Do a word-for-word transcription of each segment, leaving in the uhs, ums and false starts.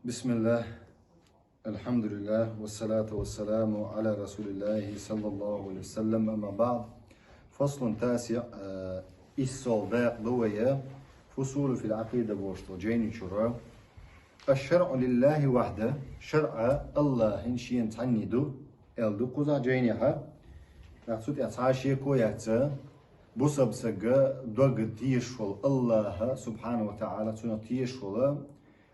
بسم الله. الحمد لله. والصلاة والسلام على رسول الله صلى الله عليه وسلم. أما بعد. فصل تاسع. Э, иссалгӀа дакъа ду вай. فصول في العقيدة бохуш долу жайни чура. الشرع لله وحده. ШарӀ Аллахьан шена цхьанне ду, аьлла ду кхузахь жайнехьа. Нах цу тӀехь цхьа а шеко яц. Бусалба сага дог тешаш волу Аллахь, субхьанаху ва таӀала, цунах тешаш волу,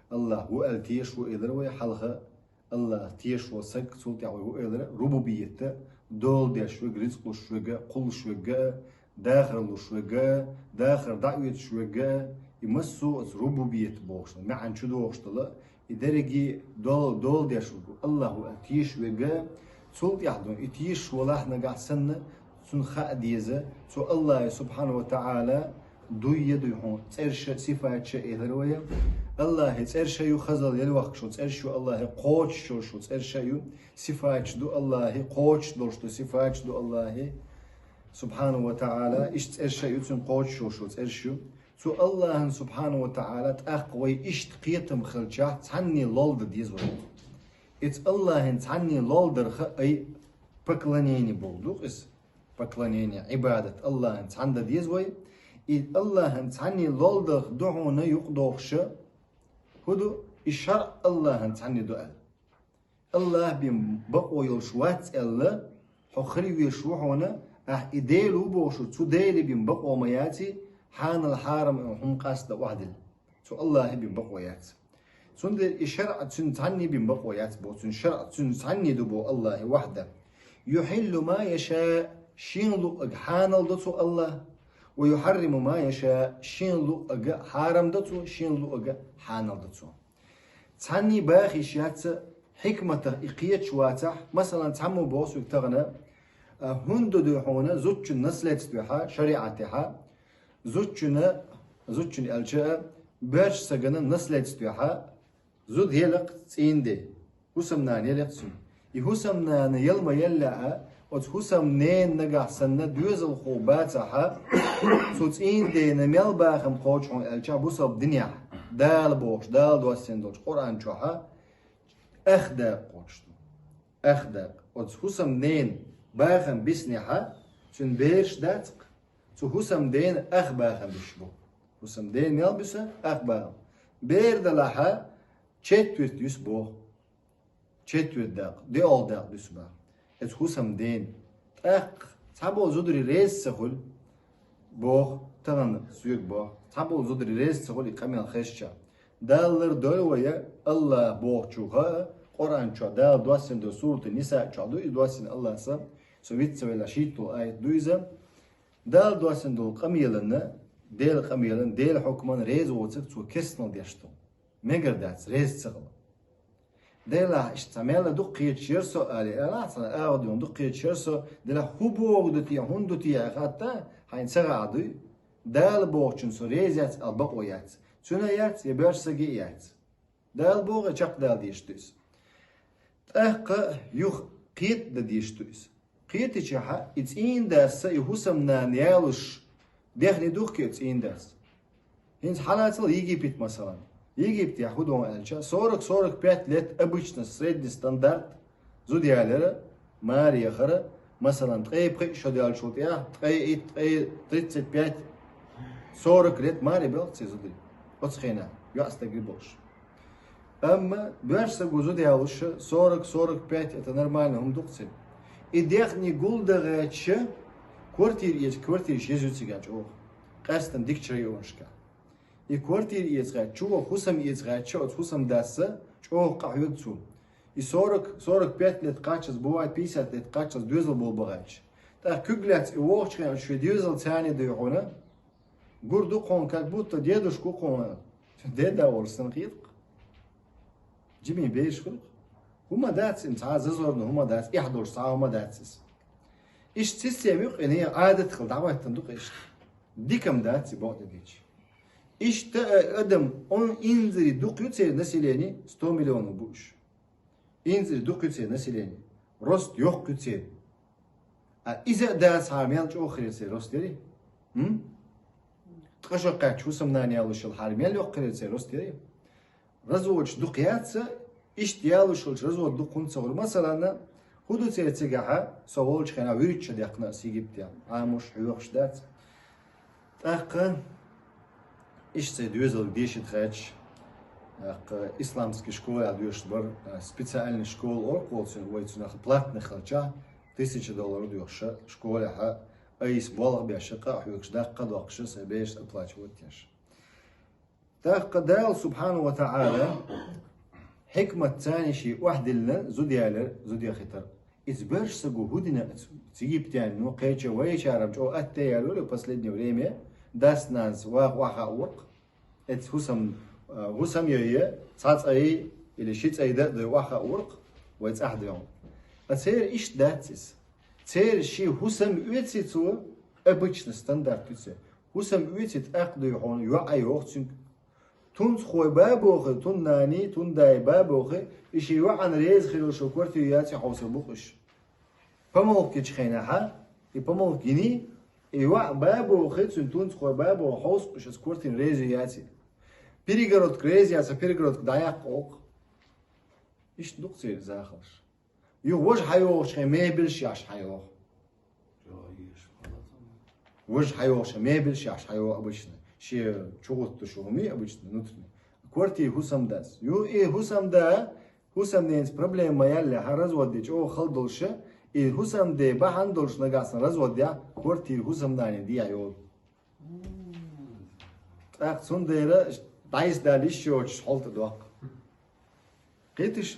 Аллахь ву аьлла тешаш ву элира вай хьалха, Аллахь тешаш волу саг, цул тӀаьхьа вай ву элира, рубубият, дола деш верг, рицкъ луш верг, кхуллуш верг, дахар луш верг, дахар дӀаоьцуш верг, и массо а оцу рубубият бохуш долу маьӀна чу дохуш долу, и дерриге дола, дола деш верг Аллахь ву аьлла тешаш верг, цул тӀаьхьа ду и тешаш волахь нагахь санна, цунна хаа деза, цу Аллахьан, субхьанаху ва таӀала, дуй я дуй хьуна, цӀераш а, сифаташ а элира вай. Аллахьан цӀераш а ю, хазал ял вахкаш волу цӀераш ю Аллахьан, кхочуш йолуш волу цӀераш а ю, сифаташ ду Аллахьан, кхочуш долуш ду, сифаташ ду Аллахьан, субхьанаху ва таӀала, иштта цӀераш а ю цуьнан, кхочуш йолуш волу цӀераш ю. Цу Аллахьан, субхьанаху ва таӀала, тӀаккха вай иштта кхетам хилчахь, цхьанне лолла дан деза вай. Иза Аллахьан цхьанне лолла дарх а ай поклонение боху ду иза. Поклонение, Ӏибадат Аллахьан цхьанна дан деза вай. И Аллахьан цхьанне лолла дарх ду хьуна юкъадохуш, хӀун ду, и шарӀ Аллахьан цхьанне ду аьлла. Аллахь бен бакъо йолуш вац аьлла, хьо хила везаш ву хьуна, ахь и Дела ву бохуш, цу Деле бен бакъо ма яций, хьанал хьарам хӀума къаста охьадилла. Цу Аллахье бен бакъо яц. Цундела и шарӀ цуьнан цхьанне бен бакъо яц боху, цуьнан шарӀ цуьнан цхьанне ду боху Аллахье вахьда. يحل ما يشاء, шена луъург хьанал до цу Аллахь, ويحرم ما يشاء, шена луъург хьарам до цу, шена луъург хьанал до цу. Цхьанне баха йиш яц хьикматах и кхеташ вацахь, масалан, цхьаммо боху соьга тахана, а, хӀунда ду хьуна зудчун наследствехьа, шариӀатехьа, зудчуна, зудчун аьлча а, боьрша сагана наследствехьа, зуда елакх цӀийнде, хӀусамнана елакх цуьнан. И хӀусамнана ял ма ял лаьа, оцу хӀусамненан нагахь санна доьзалхо бацахьа, цу цӀийндена мел бахам кхочу хьуна аьлча, бусалба динехь, Дала бохуш, Дала доссийна долчу Къуръан чохьа, ах дакъа кхочуш ду. Ах дакъа. Оцу хӀусамненан бахам биснехьа, цуьнан бераш дац-кх, цу хӀусамдена ах бахам бисуш бу. ХӀусамдена мел буьсу, ах бахам. Бер далахьа, четверть дуьсу боху. Четверть дакъа, диъолгӀа дакъа дуьсу боху. Оцу хӀусамдена. ТӀаккха цхьаболу зударий реза ца хуьлу, боху, тахана соьга боху. Цхьаболу зударий реза ца хуьлу и къамел хезча. Дала лардойла вай, Аллахь бохучух а, Къуръан чохь Дала доссийна долу сурат Ниса чохь ду, и доссийна Аллахьа, со виц ца велла, шийтталгӀа аят ду иза. Дала доссийна долу къамелана, Делан къамелана, Делан хьукмана реза воцург цо кестнал деш ду. Мегар дац, реза ца хила. Делахь иштта цхьа мел а дукха кхеташ яра со, али, алахь, цхьана агӀо дуьйна дукха кхеташ яра со, делахь хӀун боху ду те, хӀунда ду те аьлла хатта, хьайна ца хаьа дуй? Дала бохучунна со реза яц аьлла бакъо яц. Цуьнан яц, я боьрша сагий яц. Дала боху, чекхдала дезаш ду иза. ТӀаккха юха кхета дан дезаш ду иза. Кхетичахьа, и цӀийндас а, и хӀусамнана ялуш, дехне ду-кх и цӀийндас. ХӀинца хьалацал Египет, масалан. Египетехь хӀун ду аьлча, сорок-сорок пять лет обычно, средний стандарт, зуда ялира, маре яхара, масалан, ткъе пхиъ шо даьллачул тӀехь, ткъе итт, ткъе тридцать пять, сорок лет маре белхь церан зударий. Оцу хенахь, йоӀ стаг болуш. Амма боьрша саго зуда ялуш, сорок, сорок пять, это нормально хӀума ду-кх церан. И дехне гулдагӀаьчча, квартира эца, квартираш еза ю цигахь чӀогӀа. Къаьстина дикачу районашкахь. И квартира эца гӀаьчча, чу ваха хӀусам эца гӀаьчча, оцу хӀусамдас а чӀогӀа къахьоьгу цо. И сорок, сорок пять лет кхаччалц, бывает, пятьдесят лет кхаччалц доьзал болу бахьаьчча. ТӀаккха куьг лаьцна и вогӀучу хенахь шен доьзал царна дуй хьуна, гур ду-кх хьуна, как будто дедушка ву-кх хьуна. Деда волуш санна хета-кх. Жимий бераш хуьлу-кх. ХӀума дац, им цхьа а зазорна хӀума дац, эхь долуш цхьа а хӀума дац иза. Иштта система ю-кх, и нехан Ӏадат хила дӀахӀоьттина ду-кх иштта. Дика-м дац и бакъдерг дийцича. Иштта а адам, он инзаре дукха ю церан население, сто миллионов бу уьш. Инзаре дукха ю церан население. Рост йоккха ю церан. А иза а дацахьара мел чӀогӀа хир яра церан рост, яри? М? Ткъа шо кхаьчча хӀусамнана ялуш йолхьара мел йоккха хир яра церан рост, яри? Разводаш дукха яц, иштта ялуш йолча развод дукха хӀунда ца хуьлу. Масалан, хӀун ду церан цигахьа, со волчу хенахь вуьрхӀитта шо даьккхина аса Египте, Ӏамош, хьоьхуш дац. ТӀаккха иштта церан доьзалга дешийта хаьттича, тӀаккха исламский школехь доьшуш бара, специальный школа олу-кх вай цунах, платный хилча, тысяча доллар доьхуш школехь, айса болх беш, къа а хьоьгуш, даккха а доккхуш, сайн берашна оплачивать деш. ТӀаккха Дала, субхьанаху ва таӀала, хьикмат царна шен охьадиллина зуда ялар, зуда яхийтар. Иза берш са гу хӀун дина аса Египтяно, кхечу вайчарам чӀогӀа атта яло в последнее время, дас-нанас ваха охьахаа вара-кх. Эцу хӀусам, а, хӀусам йой, цхьа цӀай или ши цӀай дан а дой охьахаа вара-кх, вай цӀахь дойгӀна. А церан иштта дац иза. Церан шен хӀусам оьций цо, обычно стандарт ю церан. ХӀусам оьций, тӀаккха дуй хьуна, йоӀ а йоху цуьнга. Тунцахой бабохи, тун наний, тун дай бабохи, и шен йоӀана реза хир йолуш квартира яций хьовсур бу-кх уьш. Помолвка йечу хенахьа, и помолвка йиний, и йоӀ бабохи, цуьнан тунцахой бабохи хьовсу-кх уьш, аса квартира реза яций. Перегородка реза яц, аса перегородка дӀаяккха олу-кх. Иштта ду-кх церан захалш. Юха важа хьайогӀучу хенахь мебельш яхьаш хьайогӀу. Важа хьайогӀучу хенахь мебельш яхьаш хьайогӀу обычно. Шен чугӀуттуш хӀума обычно, внутренний. Квартира хӀусамдас. Ю и хӀусамда, хӀусамненца проблема ма яллехь, развод де чӀогӀа хала долуш, и хӀусамде бахьана долуш нагахь санна развод яхь, квартира хӀусамнанин дехьа йолу. ТӀаккха цундела дӀайса далла йиш йоцуш хьол тӀедоккху. Кхеташ?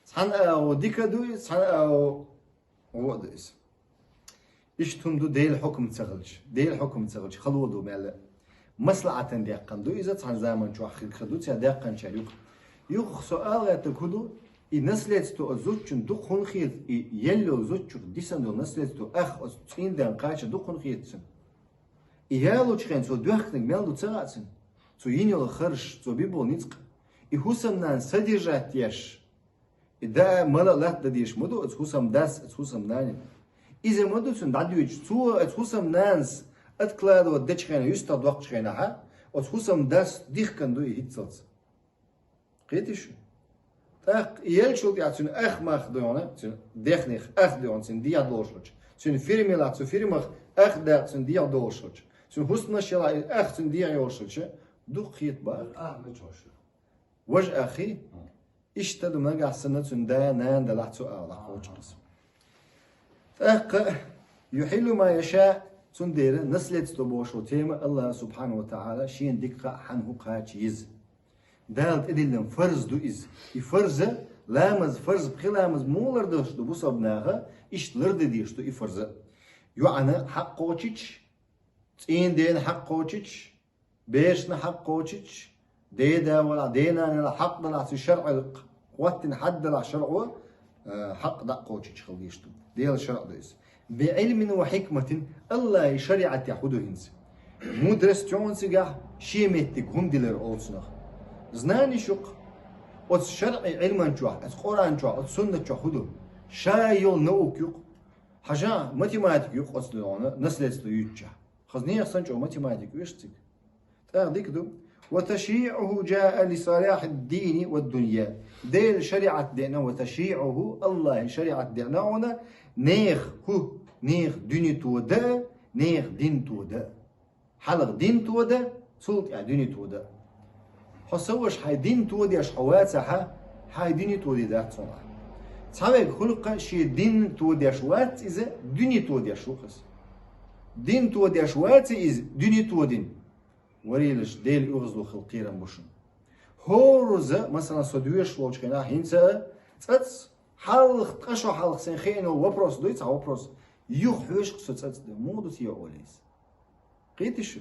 Цхьана агӀо дика ду иза, цхьана агӀо гӀо а ду иза. Иштта хӀума ду Делан хьукам ца хилча. Делан хьукам ца хилча, хало ду мел а. Маслахьатан даьккхина ду иза, цхьана заман чохь хир хир ду, цара даьккхинчара юкъа. Юха со ала гӀертарг хӀун ду, и наследство оцу зудчун дукха хӀунда хета, и елла йолу зудчух дисина долу наследство ах оцу цӀийндан кхача дукха хӀунда хета цуьнан. И ялучу хенахь цо доьхкинарг мел ду ца хаьа цуьнан? Цо йина йолу харж, цо бина болу ницкъ. И хӀусамнана содержать деш, и даа мала а латта дан дезаш ма ду оцу хӀусамдас, оцу хӀусамнанин. Иза ма ду цуьнан дӀадоьдуш. Цо оцу хӀусамнанас откладывать дечу хенахь, юьстах доккхучу хенахьа, оцу хӀусамдас дихкина ду и хӀинццалц. Кхетий шу? ТӀаккха и еллачул тӀаьхьа цуьнан ах мах дойгӀна, цуьнан дехнех ах дойгӀна, цуьнан дехьа долуш хилча. Цуьнан фирма елахь, цу фирмах ах даккха, цуьнан дехьа долуш хилча. Цуьнан хӀусамаш елахь, и ах цуьнан дехьа йолуш хилча, дукха хета боху. Ах мичахь шу? Важа ахий? Иштта ду нагахь санна цуьнан да, нана далахь, цу агӀор кхочуш. ТӀаккха юхьиллу ма яша, цундела наследство бохуш тема Аллах субхьанаху ва таӀала шена дика хаьа хьанна хӀун кхача еза. Дала тӀедиллина фарз ду иза. И фарза, ламаз, фарз, пхи ламаз муха лардеш ду бусалба наха, иштта лардан дезаш ду и фарза. ЙоӀана хьакъ кхочуьйтуш, цӀийнан дена хьакъ кхочуьйтуш, берашна хьакъ кхочуьйтуш, деда валахь, денана валахь хьакъ далахь, цу шарӀал хӀоттина хьаддалахь шарӀо, э, хьакъ дӀа а кхочуьйтуш хила дезаш ду. Делан шарӀ ду иза. Би Ӏилмин ва хьикматин, Аллахьан шариӀатехь хӀун ду хӀинца? Мудрость йоцу цигахь, шен меттиг хӀума дилар олу цунах. Знаниш ю-кх. Оцу шарӀи Ӏилман чохь, оцу Къуръан чохь, оцу суннат чохь хӀун ду? Ша йолу наука ю-кх. Хьажа, математика ю-кх оцу догӀана, наследство юьйцучехь. Хаза нехан санна чӀогӀа математика оьшу цига. ТӀаккха дика ду. Ва ташриӀуху жаа ли салахьид-дини ва дунья. Делан шариӀат деана, ва ташриӀуху, Аллахьан шариӀат деана хьуна, нехан хӀу, нехан дуьне тода, нехан дин тода. Хьалха дин тода, цул тӀаьхьа дуьне тода. Хьо са ваша хьайн дин тодеш хьо вацахьа, хьайн дуьне тоде дац хьуна. Цхьаверг хуьлу-кх шен дин тодеш вац иза, дуьне тодеш ву-кх иза. Дин тодеш ваций иза, дуьне тодина? Варийлаш, Делан оьгӀазло хила кхерам бу шуна. ХӀораза, масалан, со доьшуш волчу хенахь, хӀинца а цӀац, хьалха, ткъа шо хьалха сайн хиъна вопрос дуй, цхьа вопрос, юха хьоьжуш-кх со цӀац дан, муха ду те олий иза? Кхетий шу?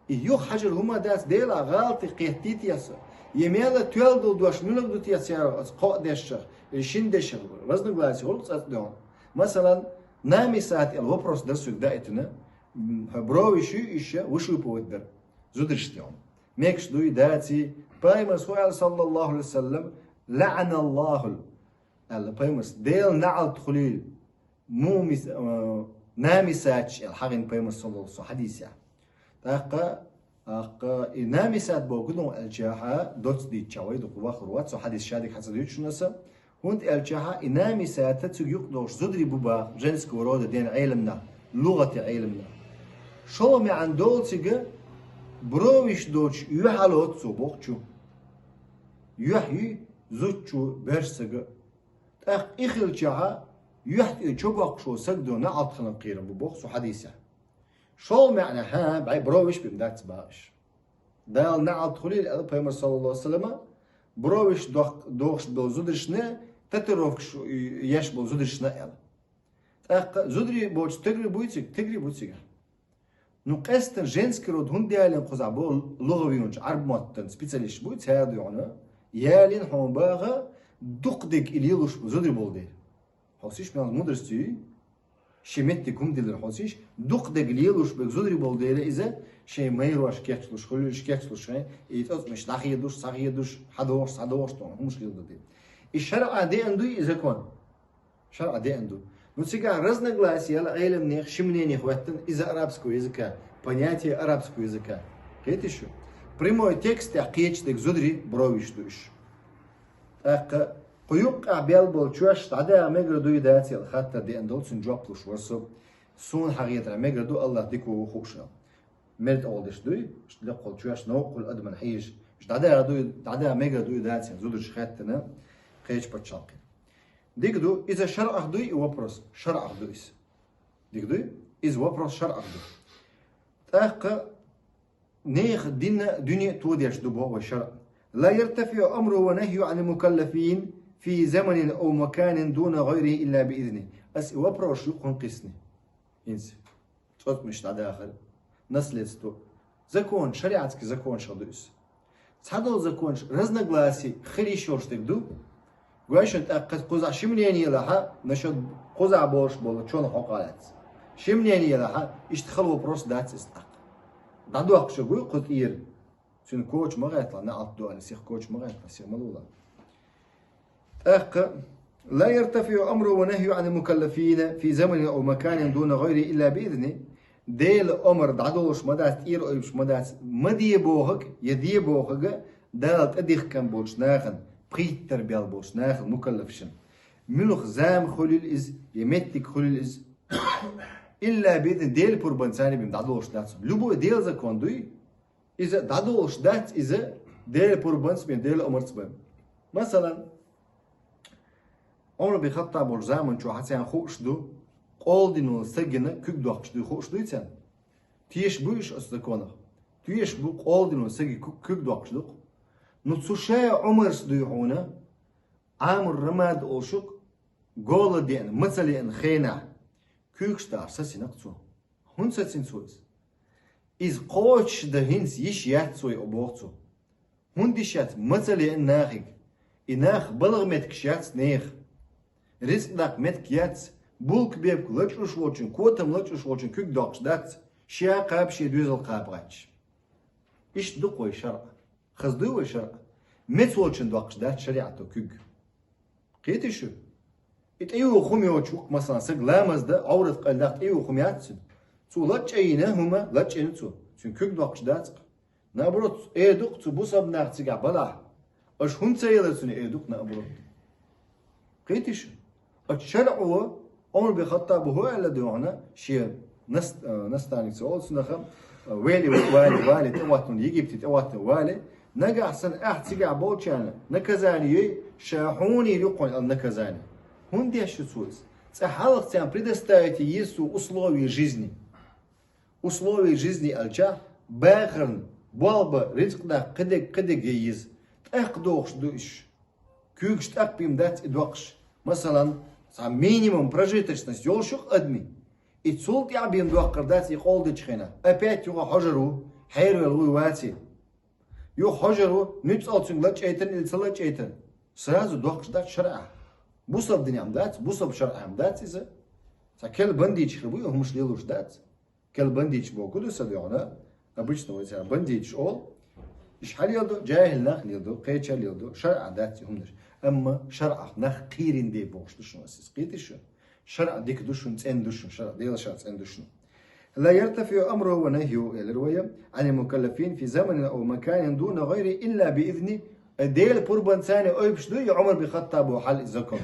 И юха хьажар хӀума дац, Делахь гӀалатех кхеттий те со? Я мел а тоьлла долу дош муьлха ду те церан оцу кхоъ дешах, или шина дешах, разногласие хуьлу-кх цӀац догӀна. Масалан, намисат аьлла вопрос дара соьга даийтина, м, хьо бровиш ю иша, вышиповать дара. Зударшна тӀехь. Мегаш дуй, даций, пайхамарс хӀун аьлла, саллаллаху Ӏалайхи ва саллам, лаӀаналлахул, аьлла пайхамарс, Делан наӀалт хуьлийла, мумис-, а, намисаташ аьлла, хьахийна пайхамарс, саллаллаху Ӏалайхи ва саллам, хьадисехь. ТӀаккха, ТӀаккха и намисат бохург хӀун да аьлча, доцца дийцча вай дукха вахар вац, цу хьадис шадерг хьацӀадуьйцу шуна аса. ХӀунда аьлча и намисат цига юкъе долуш зударий бу боху, женского рода ден Ӏеламнах, лугӀатан Ӏеламнах. ШолгӀа маьӀна долу цига бровиш доцуш юьхь а лоцу цо бохучу. Юьхь юй зудчо, боьрша сага. ТӀаккха и хилча, юьхь тӀе чо боккхуш волу саг дона наӀалт хиларна кхерам бу боху цу хьадисехь. ШолгӀа маьӀна, хьа, бӀе бровиш бен дац бохуш. Дала наӀалт хуьлийла аьлла Пайхамар, саллаллаху Ӏалайхи ва саллама, бровиш дох-, дохуш болу зударшна, татуировкаш еш болу зударшна аьлла. ТӀаккха зударий боцуш тигри буй цига, тигри бу цига. Ну, къаьстина женский род хӀунда ялийна кхузахь боху лугӀавийначу Ӏарбойн специалисташ буй, цара дуьхьал ялийна хьуна баха, дукха дерг и лелош бу зударий болу дела. Хьовсийша, мел мудростий, шен меттиг хӀума диллира хьовсийша, дукха дерг лелош берг зударий болу дела иза, шайн майрош кечлуш, хуьлуьйш кечлуш, шайн и цӀоцкъамаш дӀахедуш, схьахедуш, хьадогӀуш, схьадогӀуш, тхуна хӀумаш леладо дела. И шарӀа деана дуй иза кхунна? ШарӀа деана ду. Ну, цигахь разногласие яла Ӏеламнех, ши мнениех хӀоьттина, иза арабского языка, понятие арабского языка. Кхетий шу? Прямой текстехь кхечу дерг зударий бровиш ду уьш. ТӀаккха кху юккъехь бел болу чоьш дӀадаха мегар дуй, дац аьлла хаттар деана долу, цуьнан жоп луш вара со. Суна хьахетарехь мегар ду, Аллах дика ву хууш аьлла. Мел тӀе гӀолдеш дуй, лекхол чоьш новкъахула адамна хьийзаш. Уьш дӀадаха дуй, дӀадаха мегар дуй, дац аьлла зударша хаьттина кхечу пачхьалкхе. Дика ду, иза шарӀах дуй и вопрос? ШарӀах ду иза. Дика дуй? Иза вопрос шарӀах ду. ТӀаккха нехан дин а, дуьне а тодеш ду боху вай шарӀ. لا يرتفع أمر ونهي عن المكلفين في زمن أو مكان دون غيره إلا بإذنه. Ас и вопрос ю кхунна кхиссина. ХӀинца. ЦӀоцкъамаш дӀадахар, наследство. Закон, шариатский законаш ду иза. Цхьадолу законаш, разногласий хила йиш йолуш дерг ду. Гой шуна, тӀаккха кхузахь ши мнение лахь, насчёт кхузахь болуш болу чон хьокъехь лаьцна. Ши мнение лахь, иштта хала вопрос дац иза тӀаккха. ДӀадоккхуш вуй кху тӀера. Цуьнан коча ма гӀаьттала, наӀалт ду аьлла, сиха коча ма гӀаьттала, сиха ма лула. ТӀаккха: لا يرتفع أمر ونهي عن المكلفين في زمن أو مكان دون غيره إلا بإذنه. Делан омра дӀадолуш ма дац, тӀера ойбуш ма дац, ма де бохург, я де бохург Дала тӀедихкина болчу нахана, пхийттара бел болчу нахана, мукаллафашна. Муьлха зама хуьлийла иза, я меттиг хуьлийла иза. إلا بإذنه, Делан пурбанца бен дӀадолуш дац. Любой Делан закон дуй, иза дӀадолуш дац, иза Делан пурбанца бен, Делан омраца бен. Масалан, Ӏумар бин Хаттаб волчу заманчохь царна хууш ду, къола дина волу сагана куьг доккхуш дуй хууш дуй царна? Тешаш буй уьш оцу законах? Тешаш бу, къола дина волу саги ку-, куьг доккхуш ду-кх. Ну, цу ша Ӏумарс дуй хьуна, Ӏамру рамада олуш-кх, гола деана, маца леана хенахь, куьйгаш дахьаш сацийна-кх цо. ХӀунда сацийна цо иза? Иза кхочушдан хӀинца йиш яц вай, боху цо. ХӀунда йиш яц? Маца леана нахе. И нах балха меттигаш яц нехан. Рицкъ даккха меттиг яц. Булка-бепиг лачкъош волчун, котам лачкъош волчун куьг доккхуш дац, ша кхаба, шен доьзал кхаба гӀерташ. Иштта ду-кх вай шарӀ. Хаза дуй вай шарӀ? Меца волчун доккхуш дац шариӀато куьг. Кхетий шу? И тӀейогӀу хӀума йоцуш ву-кх, масалан, сага ламаз дан, Ӏоврат къайладаккха тӀейогӀу хӀума яц цуьнан. Цо лачкъийна хӀума, лачкъийна цо. Цуьнан куьг доккхуш дац-кх. Наоборот, эр ду-кх цу бусалба нах цигахь балахь. Аша хӀунда ца елира цунна, эр ду-кх наоборот. Кхетий шу? Оцу шарӀо Ӏумар бин Хаттаба хӀун аьлла дуй хьуна, шен нас-, э, наставник ца олу цунах, э, вели, вали, вали, тӀе а хӀоттийна, Египте тӀе а хӀоттийна вали, нагахь санна ахь цигахь болчарна наказание йой, ша хьуна йийр ю-кх хьуна аьлла наказание. ХӀунда деш ю цо иза? Цкъа хьалха царна предоставить йийр ю цо условия жизни. Условия жизни аьлча, бахарна, болх бан, рицкъ даккха, кхидерг, кхидерг ян еза. ТӀаккха дохуш ду уьш. Куьйгаш тӀаккха бен дац и доккхуш. Масалан, цхьа минимум прожиточность йолуш ю-кх адамийн. И цул тӀаьхьа бен доккхур дац и къола дечу хенахь. Опять юха хьожур ву, хьеравелла вуй ваций. Юха хьожур ву, нуьцкъала цуьнга лачкъайтина или ца лачкъайтина. Сразу доккхуш дац шарӀехь. Бусалба динехь дац, бусалба шарӀехь дац иза. Цхьа керла бандиташ хир бу, и хӀумаш лелош дац. Керла бандиташ бохург ду сан дуьхьал, обычно вай цара бандиташ олу. Уьш хьан леладо? ЖаьхӀил нах леладо, кхечара леладо, шарӀехь дац и хӀуманаш. Амма шарӀах нах кхийрина де бохуш ду шуна аса иза. Кхетий шу? ШарӀ дика ду шуна, цӀена ду шуна, шарӀ, Делан шарӀ цӀена ду шуна. لا يرتفع أمره ونهيه, элира вай, عن المكلفين في زمن أو مكان دون غيره إلا بإذنه. Дела пурбанца ойпуш ду и Ӏумар бин Хаттаба хьал и закон.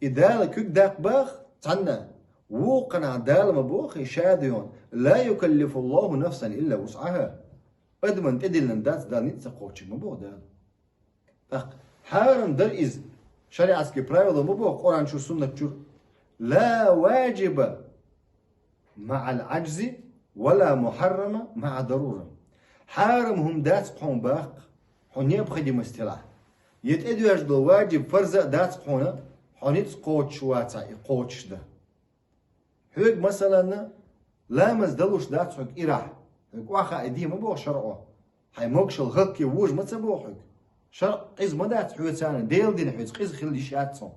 И Дала куьг даккха боху цхьанна, вукханахь Дала ма боху и ша дуьйхьа: لا يكلف الله نفسا إلا وسعها. Адамна тӀедиллина дац Дала ницкъ ца кхочург, ма боху Дала. ТӀаккха хьарам дара иза, шариатский правило ма боху Къуръан чуьра, суннат чуьра. لا واجب مع العجز ولا محرم مع ضرورة. Хьарам хӀума дац хьуна баккха, хьо необходимость хилахь. Я тӀедоьжна долу ваджиб, фарз а дац хьуна, хьо ницкъ кхочуш вацахь, и кхочуш дан. Хьоьга, масалан, ламаз далуш дац хьоьга ирахь. Хьоьга охьахаа и де ма боху шарӀо. Хьайн могушалла хӀаллакье вожа ма ца боху хьоьга. ШарӀ къиза ма дац хьоьца, Делан дин хьоьца къиза хила йиш яц цунах.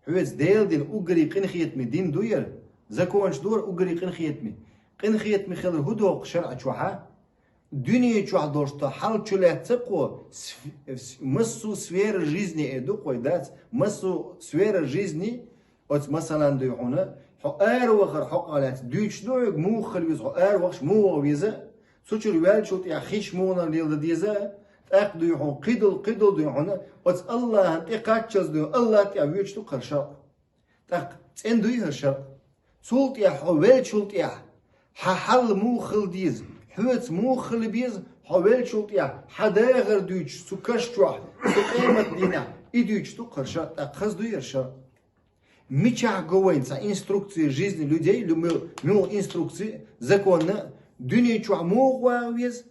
Хьоьца Делан дин уггаре къинхетаме дин ду яра, законаш ду яра уггаре къинхетаме. Къинхетаме хилар хӀун доху шарӀа чохьа? Дуьне чохь долуш тхо хьал чу лаьцна кхо, с-, с-, массо сфера жизни э ду кхой дац, массо сфера жизни, оцу масалан дуй хьуна, хьо ара вахар хьокъехь лаьцна дуьйцуш ду хьоьга, муха хила веза хьо ара вахча, муха ваха веза, цу чуьра ваьллачул тӀехь хиш муха леладан деза, тӀаккха дуй хьуна кхидолу, кхидолу дуй хьуна, оцу Аллахьан тӀе кхаччалц дуй хьуна, Аллахь тӀехь воьдуш ду хӀара шарӀ. ТӀаккха цӀена дуй хӀара шарӀ? Цул тӀехь хьо веллачул тӀехь, хьан хьал муха хила деза, хьоьца муха хила беза, хьо веллачул тӀехь, хьан дахар дуьйцуш цу каш чохь, цу къемат дийнахь, и дуьйцуш ду хӀара шарӀ, тӀаккха хаза дуй хӀара шарӀ? Мичахь го вайн цхьа инструкция жизни людей, лю-, мю-, муьлха инструкция, законна, дуьне чохь муха ваха веза,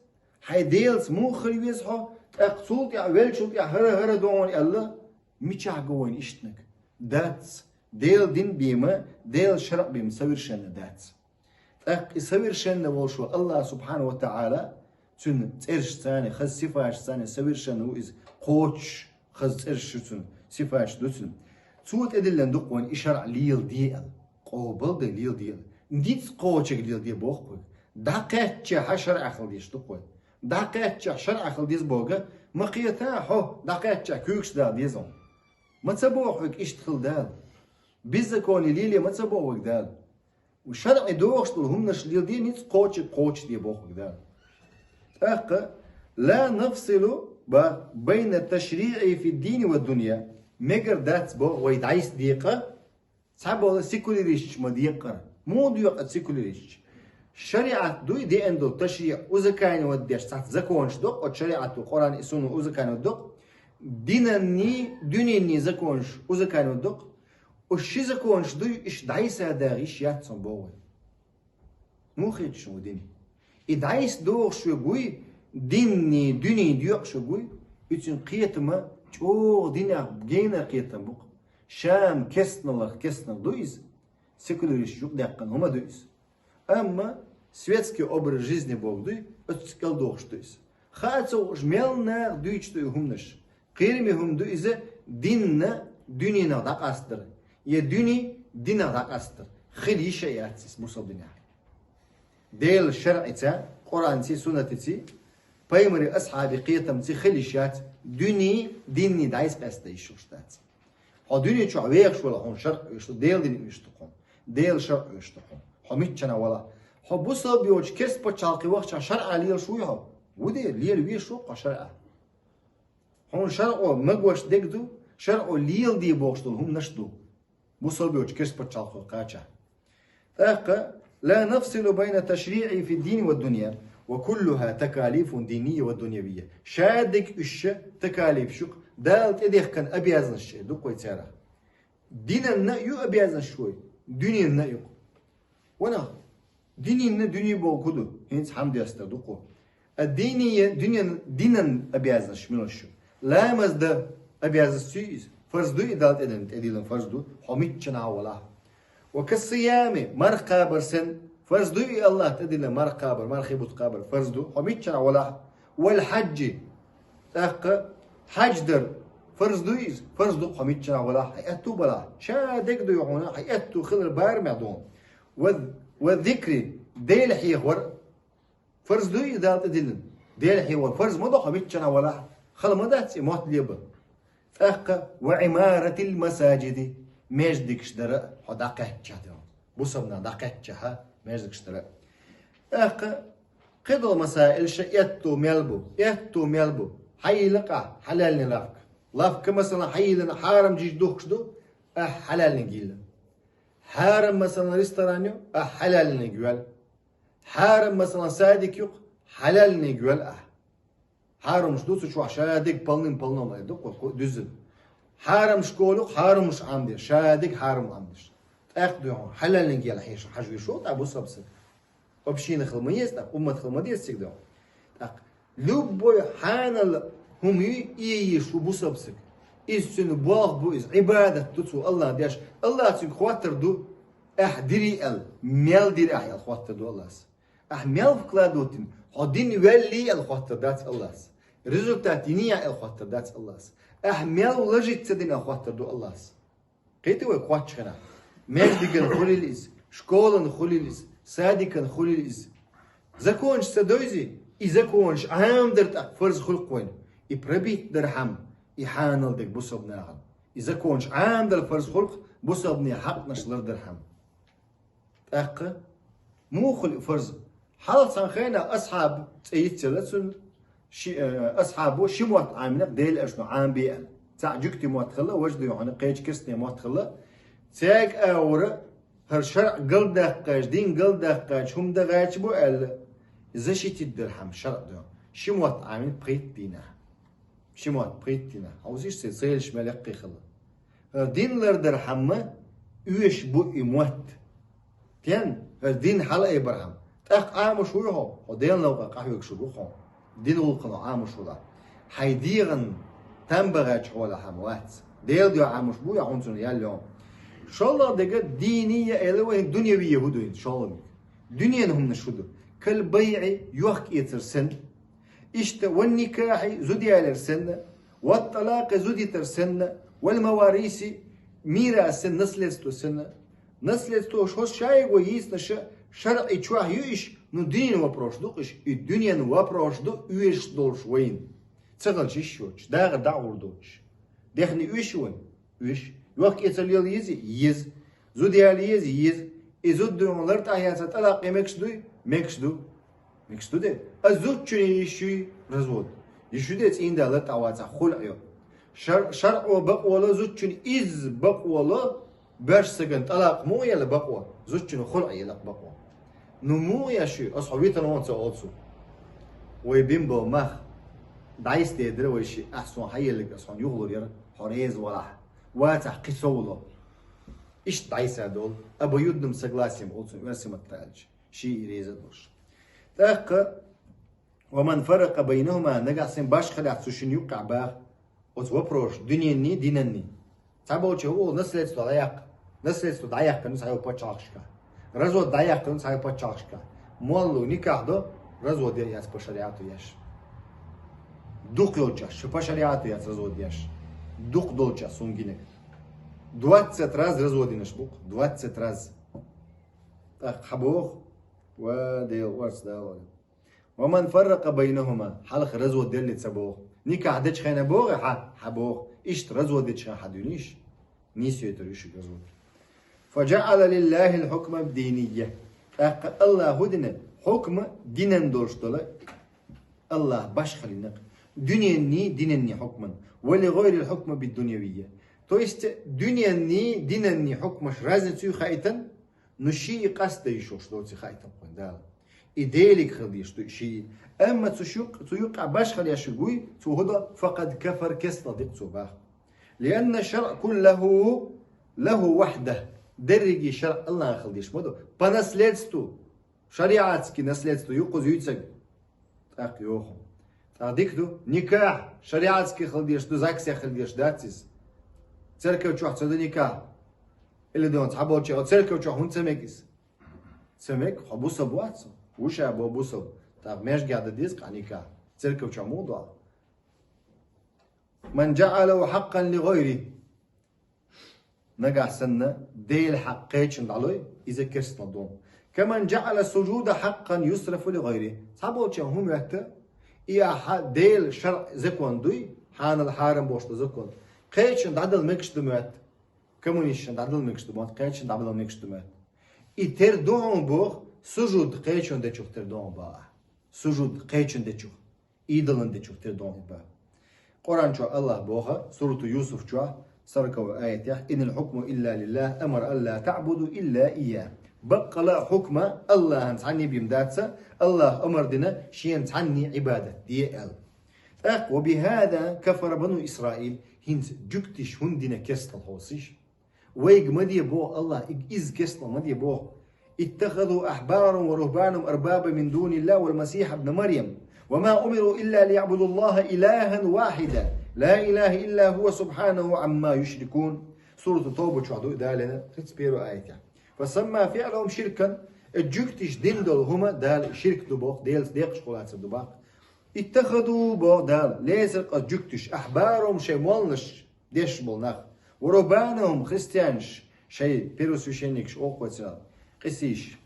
хьайн Делаца муха хила веза хьо, тӀаккха цул тӀехь веллачул тӀехь хӀара-хӀара догӀун аьлла, мичахь го вайн иштаниг? Дац. Делан дин бен ма, Делан шарӀ бен ма совершенно дац. ТӀаккха и совершенно волуш ву Аллах субхьанаху ва таӀала, цуьнан цӀерашца, хаза сифаташца совершенно ву иза, кхочуш хаза цӀераш ю цуьнан, сифаташ ду цуьнан. Цо тӀедиллина ду-кх вайн и шарӀ леладе аьлла, къобалде леладе аьлла. Ницкъ кхочург леладе боху-кх вайга. ДӀакхаьчча хьан шарӀехь хила дезаш ду-кх вай. ДӀакхаьчча шарӀехь хила деза боху, ма кхета хьо, дӀакхаьчча куьйгаш дала деза хьуна. Ма ца боху хьоьга иштта хила Дала. Беззаконие леле ма ца боху вайга Дала. ШарӀе догӀуш долу хӀуманаш леладе, ницкъ кхочург кхочушде боху Дала. ТӀаккха: لا نفصل, боху, بين التشريع في الدين والدنيا. Мегар дац боху вай дӀасадекъа, цхьаболу секуляристаш ма декъара. Муха доькъу секуляристаш? ШариӀат дуй деана долу ташриӀ, узаканивать деш цхьацца законаш ду-кх, оцу шариӀато, Къуръан и сунна узаканивать ду-кх, динанний, дуьненний законаш узаканивать ду-кх. Уьш ши законаш дуй, уьш дӀасадаха йиш яц хьуна боху вай. Муха хеташ ву дин? И дӀасадохуш верг вуй, динний, дуьненний доькъуш верг вуй, и цуьнан кхетам чӀогӀа динах генара кхетам бу-кх. Шам керстаналлах керстаналла ду иза, секуляристаш юкъадаьккхина хӀума ду иза. Амма светский образ жизни бохург дуй, оцу кӀел дохуш ду иза. Хаа ца хууш мел наха дуьйцуш ду и хӀуманаш. Кхераме хӀума ду иза, динна дуьненах дӀакъастадар, я дуьне динах дӀакъастадар. Хила йиш а яц иза бусалба динехь. Делан шарӀица, Къуръанций, суннатиций, пайхамарий асхьабий кхетамций хила йиш яц, дуьне, динний дӀасакъаста йиш йолуш дац. Хьо дуьне чохь вехаш валахь, хьуна шарӀ оьшуш ду, Делан дин оьшуш ду хьуна, Делан шарӀ оьшуш ду хьуна. Хьо миччанахь валахь? Хьо бусалба йолчу керста пачхьалкхе вахча шарӀа лелаш вуй хьо? Ву де, лела везаш ву-кх хьо шарӀа. Хьуна шарӀо магош дерг ду, шарӀо леладе бохуш долу хӀуманаш ду. Бусалба йолчу керста пачхьалкхе кхачахь. ТӀаккха: لا نفصل بين التشريع في الدين والدنيا وكلها تكاليف دينية ودنيوية. Ша дерг уьш такалифаш ю-кх, Дала тӀедехкина обязанносташ ду-кх вай царах. Динанна а ю обязанносташ вай, дуьненна а ю-кх. Ванах, дининна дуьне бохург хӀун ду? ХӀинца хьамдеста ду-кх. А диние, дуьнен, динан обязанносташ милаш ю? Ламаз дан обязанность юй иза? Фарз дуй и Дала тӀедиллина? ТӀедиллина фарз ду, хьо миччанахь а валахь. وكالصيام, марха кхабар санна, фарз дуй и Аллах тӀедиллина марха кхабар, мархий бутт кхабар фарз ду, хьо миччанахь а валахь. والحج, тӀаккха хьаьж дар фарз дуй иза? Фарз ду, хьо миччанахь а валахь, хьайн аьтту балахь. Ша дерг дуй хьуна, хьайн аьтту хилар барамехь ду хьуна. و, والذكر, Дела хьехор фарз дуй и Дала тӀедиллина? Дела хьехор фарз ма ду, хьо миччанахь а валахь, хала ма дац и мотт леба. ТӀаккха: وعمارة المساجد, маьждигаш дар а хьо дӀакхаьччахь ду хьуна. Бусалба нах дӀакхаьччахь а, Между кштара. ТӀаккха кхыдола масаил ша этто мел бу, этто мел бу. Хьайилла къа, хьалални лафка. Лафка, масала, хьайиллина хьарам жиж духкаш ду, ахь хьалалниг йилла. Хьарам, масала, ресторан ю, ахь хьалалниг йоьл. Хьарам, масала, садик юкъ, хьалалниг йоьл ахь. Хьарамш ду цу чохь, шадиг полным-полно ма ду, кху-, кху-, дуьззина. Хьарам школа юкъ, хьарамш Ӏамдеш, шадиг хьарам Ӏамдеш. ТӀаккха дуьхьал хьалалниг йоьл хьеша, хьажа веш ву, тӀаккха бусалба саг. Община хила ма еза, тӀаккха уммат хила ма деза цига дуьхьал. ТӀаккха любой хьанал хӀума ю, ийе езаш ву бусалба саг. Иза цуьнан болх бу, иза Ӏибадат ду цо Аллах деш. Аллах цуьнга хоттар ду, ахь дирий аьлла, мел дира ахь аьлла хоттар ду Аллас. Ахь мел вкладывать дина, хьо дина ваьллий аьлла хоттар дац Аллас. Результат йиний аьлла хоттар дац Аллас. Ахь мел вложить ца дина аьлла хоттар ду Аллас. Кхетий вай кхоаччахьа? Междиган хуьлийла иза, школан хуьлийла иза, садикан хуьлийла иза. Законаш ца дойзи, и законаш Ӏамдар тӀаккха фарз хуьлу-кх вайна. И пробить дар хьама, и хьанал дерг бусалба нахана. И законаш Ӏамдал фарз хуьлу-кх, бусалбане хьакънаш лардар хьама. ТӀаккха муха хуьлу фарз? Хьалха цхьана хенахь асхьаб, цӀе йицъелла цуьнан, ши-, э, асхьабо ши мотт Ӏамийна-кх Делан Элчано Ӏамабе аьлла. Цхьаъ жуьгтийн мотт хилла, важа дуьйхьана кхечу керстанийн мотт хилла. Цаьрга а вара, хӀара шарӀ галдаккхаш, дин галдаккхаш хӀума дан гӀерташ бу аьлла, защитить дар хьама шарӀ дуьхьа. Ши мотт Ӏамийна пхийтта дийнахь. Ши мотт пхийтта дийнахь. Хьовсийша, церан целаш мел яккхий хилла. ХӀара дин лардар хьама оьшуш бу и мотт. Тен, хӀара дин хьалаайбар хьама. ТӀаккха Ӏамош вуй хьо, хьо Делан новкъа къахьоьгуш ву хьо. Дин гӀуллакхо Ӏамош ву лахь. Хьайн дегӀан там бан гӀерташ хьо лахь хьама вац. Делан дуьхьа Ӏамош бу, я хьуна цунах ял йо. ШоллагӀа дерг динийя элира вай, дунявийя хӀу ду хӀинца шоллагӀа дерг? Дуьненан хӀуманаш хӀу ду? Кал байӀи, йохк-эцар санна. Иштта, ван никахьи, зуда ялар санна, ват тӀалакъи, зуда йитар санна, вал мавариси, мирас санна, наследство санна. Наследство хӀокху шайго йийцинарш шарӀи чохь ю уьш, ну, дуьненан вопрос ду-кх уьш, и дуьненан вопрос ду оьшуш долуш вайна. Ца хилча йиш йоцуш, дагӀар дӀа а гӀур доцуш. Дехний оьший вайна? Оьший. Йохк-эцар лела езий? Еза. Зуда яла езий? Еза. И зуда дуьйхьа лартӀахь яцахь тӀалакъ ян мегаш дуй? Мегаш ду. Мегаш ду де? А зудчунна йиш юй развод? Йиш ю де, цӀийнда лартӀахь вацахь хуьлу а йо. Шар-, шарӀо бакъволу зудчун изза бакъволу, боьрша сагана тӀалакъ муха елла бакъо, зудчунна хуьлу а елла бакъо. Ну муха еш ю, аса хьо витана вон ца олу цо. Вай бина болу мах дӀайса дедира вай шиъ, ахь суна хьан еллиг аса хьуна юхалур яра, хьо реза валахь. Вацахь кхин сов ло. Иштта дӀайса долу, обоюдным согласием олу цунна оьрсийн маттахь аьлча, шиъ и реза а долуш. ТӀаккха, ва ман фарракъа байнахума, нагахь санна башхаллехь цу шинна юккъехь баха оцу вопросаш, дуьненний, динанний. Цхьаболчо ву наследство дӀаяккха. Наследство дӀаяьккхина цхьайолу пачхьалкхашкахь. Развод дӀаяьккхина цхьайолу пачхьалкхашкахь. Моллу никахь до, развод ян яц по шариату еш. Дукха йолчохь, шу по шариату яц развод еш. Дукха долчохь суна гинарг. Двадцать раз развод йинарш бу-кх, двадцать раз. ТӀаккха хьан боху? Ва Дела, орца дала. Ва ман фарракъа байнахума, хьалха развод делли ца боху. Никахь дечу хенахь боху хьан? Хьан боху. Иштта развод дечу хенахь хьан дуьйна йиш? Нийса йойтур ю шуьга развод. Фа джаъала лиллахил хьукма динийя. ТӀаккха Аллаха хӀу дина? Хьукма динан долуш долу. Аллаха башхаллинарг. Дуьненний, динанний хьукман. Ва ли гӀайрил хьукма бид дунявийя. То есть, дуьненний, динанний хьукмаш разницу хаийтан, ну, шиъ къасто йиш йолуш доций хаийтан кхуьнан Дала. И Делиг хила дезаш ду и шиъ. Амма цу шуьк-, цу юккъехь башхалла еш верг вуй, цо хӀу до, факъад кафар, кестта дикъ цо баха. Лианна шаръ куллаху лаху вахда. Дерриге шаръ Аллахан хила дезаш ма ду. По наследству. Шариатский наследство ю кхуза юьйцург. ТӀаккха йоху. ТӀаккха дика ду, никахь шариатский хила дезаш ду, ЗАГСехь хила дезаш дац иза. Церков чохь ца ду никахь. Или дон цхьаболчу, церков чохь хӀунда ца мега иза? Ца мега, хьо бусалба вац. Ву ша бо бусалба. ТӀаккха межгехь дан деза къа никахь. Церков чохь муха до? Ман джаъалаху хьакъкъан ли гӀайри. Нагахь санна Делан хьакъ кхечунна дӀалой, иза керстанал ду. Каман джаъала суджуда хьакъкъан юсрафу ли гӀайри. Цхьаболчарна хӀун моьтту, и ахьа Делан шаръ закон дуй, хьанал хьарам бохуш ду закон. Кхечунна дӀадала мегаш ду моьтту. Коммунисташна дӀадала мегаш ду моьтту, кхечунна дӀадала мегаш ду моьтту. И тера ду хьуна боху, Сужуд кхечун дечух тера догӀун ба. Сужуд кхечун дечух, идолан дечух тера догӀун ба. Къуръан чу Аллах боху, сурату Юсуф чу, сороковой аятехь: «Инил хукму илла лиллах, амара алла таъбуду илла ийя». Баккъала хукма Аллахьан цхьанне бийм дац, Аллах амар дина шен цхьанне Ӏибадат де аьлла. ТӀаккха: «Ва бихаза кафара бану Исраил», хӀинца жуьгтиш хӀунда дина кестал хьовсийша. Вайга ма де боху Аллах, и-, иза кестал ма де боху. «Иттахазу ахбарахум ва рухбанахум арбаба мин дуниллах вал масиха ибна Марьям. Ва ма умиру илла лиябудуллаха илахан вахида. Ла илаха илла хува субханаху амма юшрикун». Сурату Тавба чохь ду и далина, тридцать первый аятехь. «Фа самма фиълахум ширкан». И жуьгтиш дина долу хӀума Дала ширк ду боху, Делаца декхаш кхолацар ду баккха. «Иттахазу», боху Дала, лецира къа жуьгтиш, «ахбарахум», шайн молланаш, дешаш болу нах, «ва рухбанахум», христианаш, шайн первосвященникаш, окхуцара къисийш,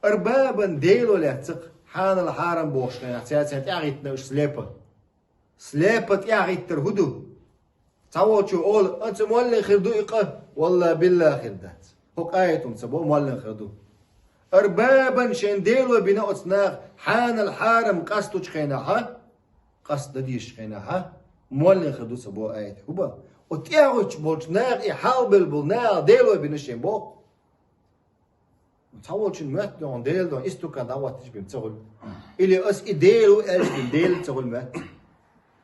«арбабан», дело лаьцна, «хьанал хьарам» бохуш хенахь, цаьрца тӀаьхьахӀиттина уьш слепо. Слепо тӀаьхьахӀиттар хӀун ду? Цхьаволчо олу: «Оцу моллин хир ду и къа». Валла, билла, хир дац. ХӀокху аятехь ца бо моллин хир ду. «Арбабан», шайн дело бина оцу наха, «хьанал хьарам» къастучу хенахьа, къаст дан дезачу хенахьа, моллин хир ду ца бо аят. ХӀун бан? Оцу тӀаьхьахӀуттуш болчу наха, и хьалабелла болу наха дело бина шайн боху. Цхьаволчун моьтту догӀун, Дела догӀун, и стукан дӀахӀоттийча бен ца хуьлу. Или ас и Дела ву аьлча бен Дела ца хуьлу моьтту.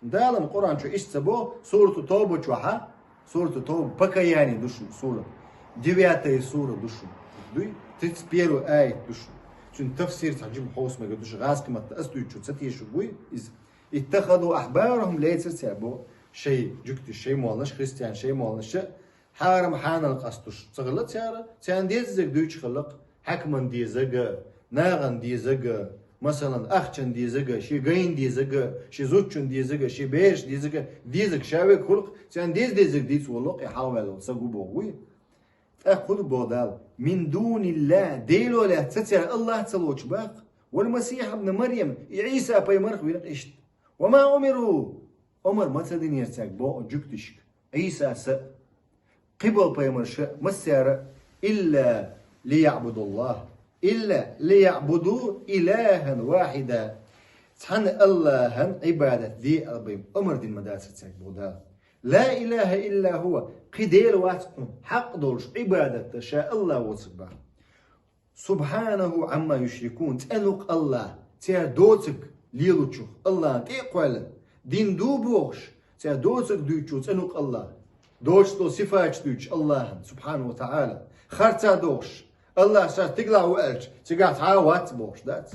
Дала-м Къуръан чу иштта ца боху, сурату Тавба чохьа, сурату Тавба, Покаяние ду шуна сура. Девятая сура ду шуна. Дуй? Тридцать первый аят ду шуна. Цуьнан тафсир цхьа жима хьовса мегар ду шуна, гӀазкхи матта ас дуьйцучу ца тешург вуй иза. «Иттахазу ахбарахум», лецира цара боху, шайн жуьгтиш, шайн молланаш, христиан шайн молланаш, хьарам хьанал къастуш ца хилла цара, царна дезазаг дуьйцуш хилла-кх, хьаькаман дезага, нахана дезага, масалан, ахчан дезага, шен гайна дезага, шен зудчун дезага, шен бераш дезага, дезаг ша верг хуьлу-кх, царна деза-дезаг дийца волу-кх и хьалаваьлла волу саг ву боху вуй. ТӀаккха хӀун ду боху Дала? «Мин дуниллах», дело лаьцна цара Аллах ца лоцуш баккха. «Вал масиха ибна Марьям», и Ӏийса пайхамарх вина-кх иштта. «Ва ма умиру», омар ма ца динера цаьрга боху жуьгтишка, Ӏийсас а, кхиболу пайхамарша а, массара а, «илла лиябудуллах», «илла лиябуду илахан вахида». Цхьана Аллахьан Ӏибадат де аьлла бен омар дина ма дацара цаьрга боху Дала. «Ла илаха илла хува», кхин дела вац хьуна хьакъ долуш Ӏибадат дан ша Аллах воцург бан. «Субханаху амма юшрикун», цӀена ву-кх Аллах, цара доцург лелочух, Аллахьна тӀе а кхоьллина, дин ду бохуш, цара доцург дуьйцучух цӀена ву-кх Аллах. Доцуш долу сифаташ дуьйцуш Аллахьан, субханаху ва таӀала, харцахь дохуш, Аллах ша стигалахь ву аьлча, цигахь цхьа а вац бохуш дац.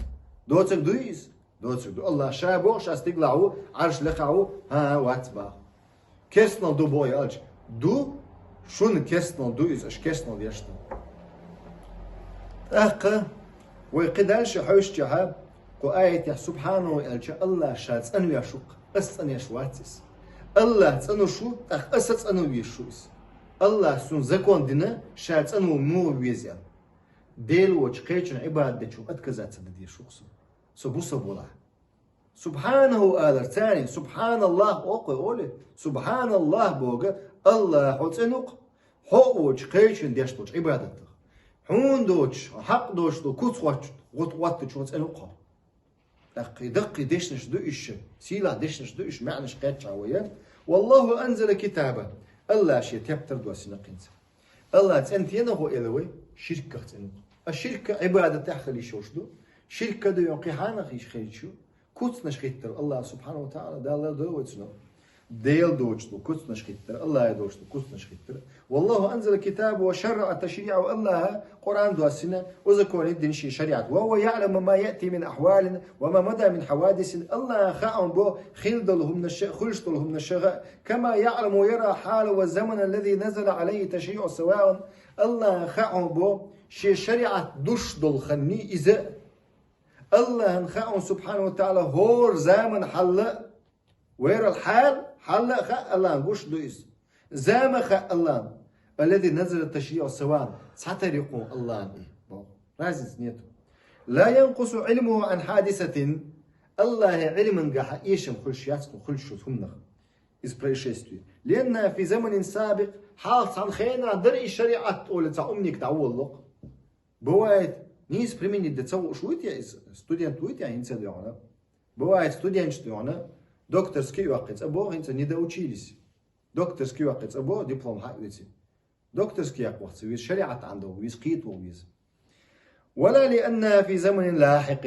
Доцург дуй иза? Доцург ду. Аллах ша боху, ша стигалахь ву, Ӏарш лакхахь ву, хӀан-хӀа, вац боху. Кестнал ду боху аьлча, ду, шуна кестнал ду иза, аша кестнал деш ду. ТӀаккха вай кхин дальше хьаьвсича, кху аятехь «субханаху» аьлча, Аллах ша цӀанвеш ву-кх, ас цӀанъеш вац иза. Аллах цӀанвеш ву, тӀаккха ас а цӀанвеш ву иза. Аллах суна закон дина, ша цӀанво муха веза аьлла. Дела воцчу кхечун Ӏибадат дечух отказаться дан дезаш ву-кх со. Со бусалба валахь. «Субханаху» алар царна, «Субханаллах» боху вай олий? «Субханаллах» боху, Аллах хьо цӀена ву-кх, хьо а воцуш кхечун деш долчу Ӏибадатах. Хьуна доцуш, хьакъ доцуш долу куц хӀоттачу, хӀоттачу хьо цӀена ву-кх хьо. ТӀаккха и даккхий дешнаш ду иза, сийлахь дешнаш ду иза, маьӀнаш кхетчахь вай. «Валлаху анзала китаба». Аллах шен тептар доссина кхинца. Аллах цӀена тенахо эла вай, ширках цӀена ву-кх. А ширка Ӏибадатехь хила йиш йолуш ду. Ширка ду йон кхин хьанах йиш хилча ю. Куцнаш хӀиттар Аллах субханаху ва таӀала, Дала лардойла вай цунах. Дела доцуш ду куцнаш хӀиттар, Аллах доцуш ду куцнаш хӀиттар. «Валлаху анзала китаба ва шарраъа ташриъа», Аллаха Къуръан доссина, узаконить дина шен шариат. «Ва хува яъламу ма яъти мин ахвалин ва ма мада мин хьавадисин». Аллаха хаьа бо хила долу хӀуманаш а, хуьлуш долу хӀуманаш а, «кама яъламу ва яра хьала ва замана аллази назала алайхи ташриъу саваун». Аллаха хаьа бо шен шариат душ долу ханний иза а. Аллахана хаьа субханаху ва таӀала хӀора заман хьал а, ва яра хьал, хьал а хаьа Аллахана, гуш ду иза. Зама хаьа Аллахана. «Аллази назала ташриъу саваун», цхьатарра ю-кх Аллахана и. Разница нету. «Ла янкъусу илмуху ан хьадисатин». Аллаха Ӏилмангахьа эшам хуьлуш яц-кх, хуьлуш ю хӀуманах. Из происшествие. «Лианна фи заманин сабикъ», хьалха цхьана хенахь дара и шариат олий цхьа умник дӀаволлу-кх. Бывает, Нийса применить де ца хууш вуй те иза, студент вуй те хӀинца а доьгӀна. Бывает, студенташ доьгӀна, докторский йоккхий цӀа бо, хӀинца не доучились. Докторский йоккхий цӀа бо, диплом хьа а оьци. Докторский яккха ваха ца веза, шариӀат Ӏандовла веза, кхетавала веза. ولا لأنها في زمن لاحق.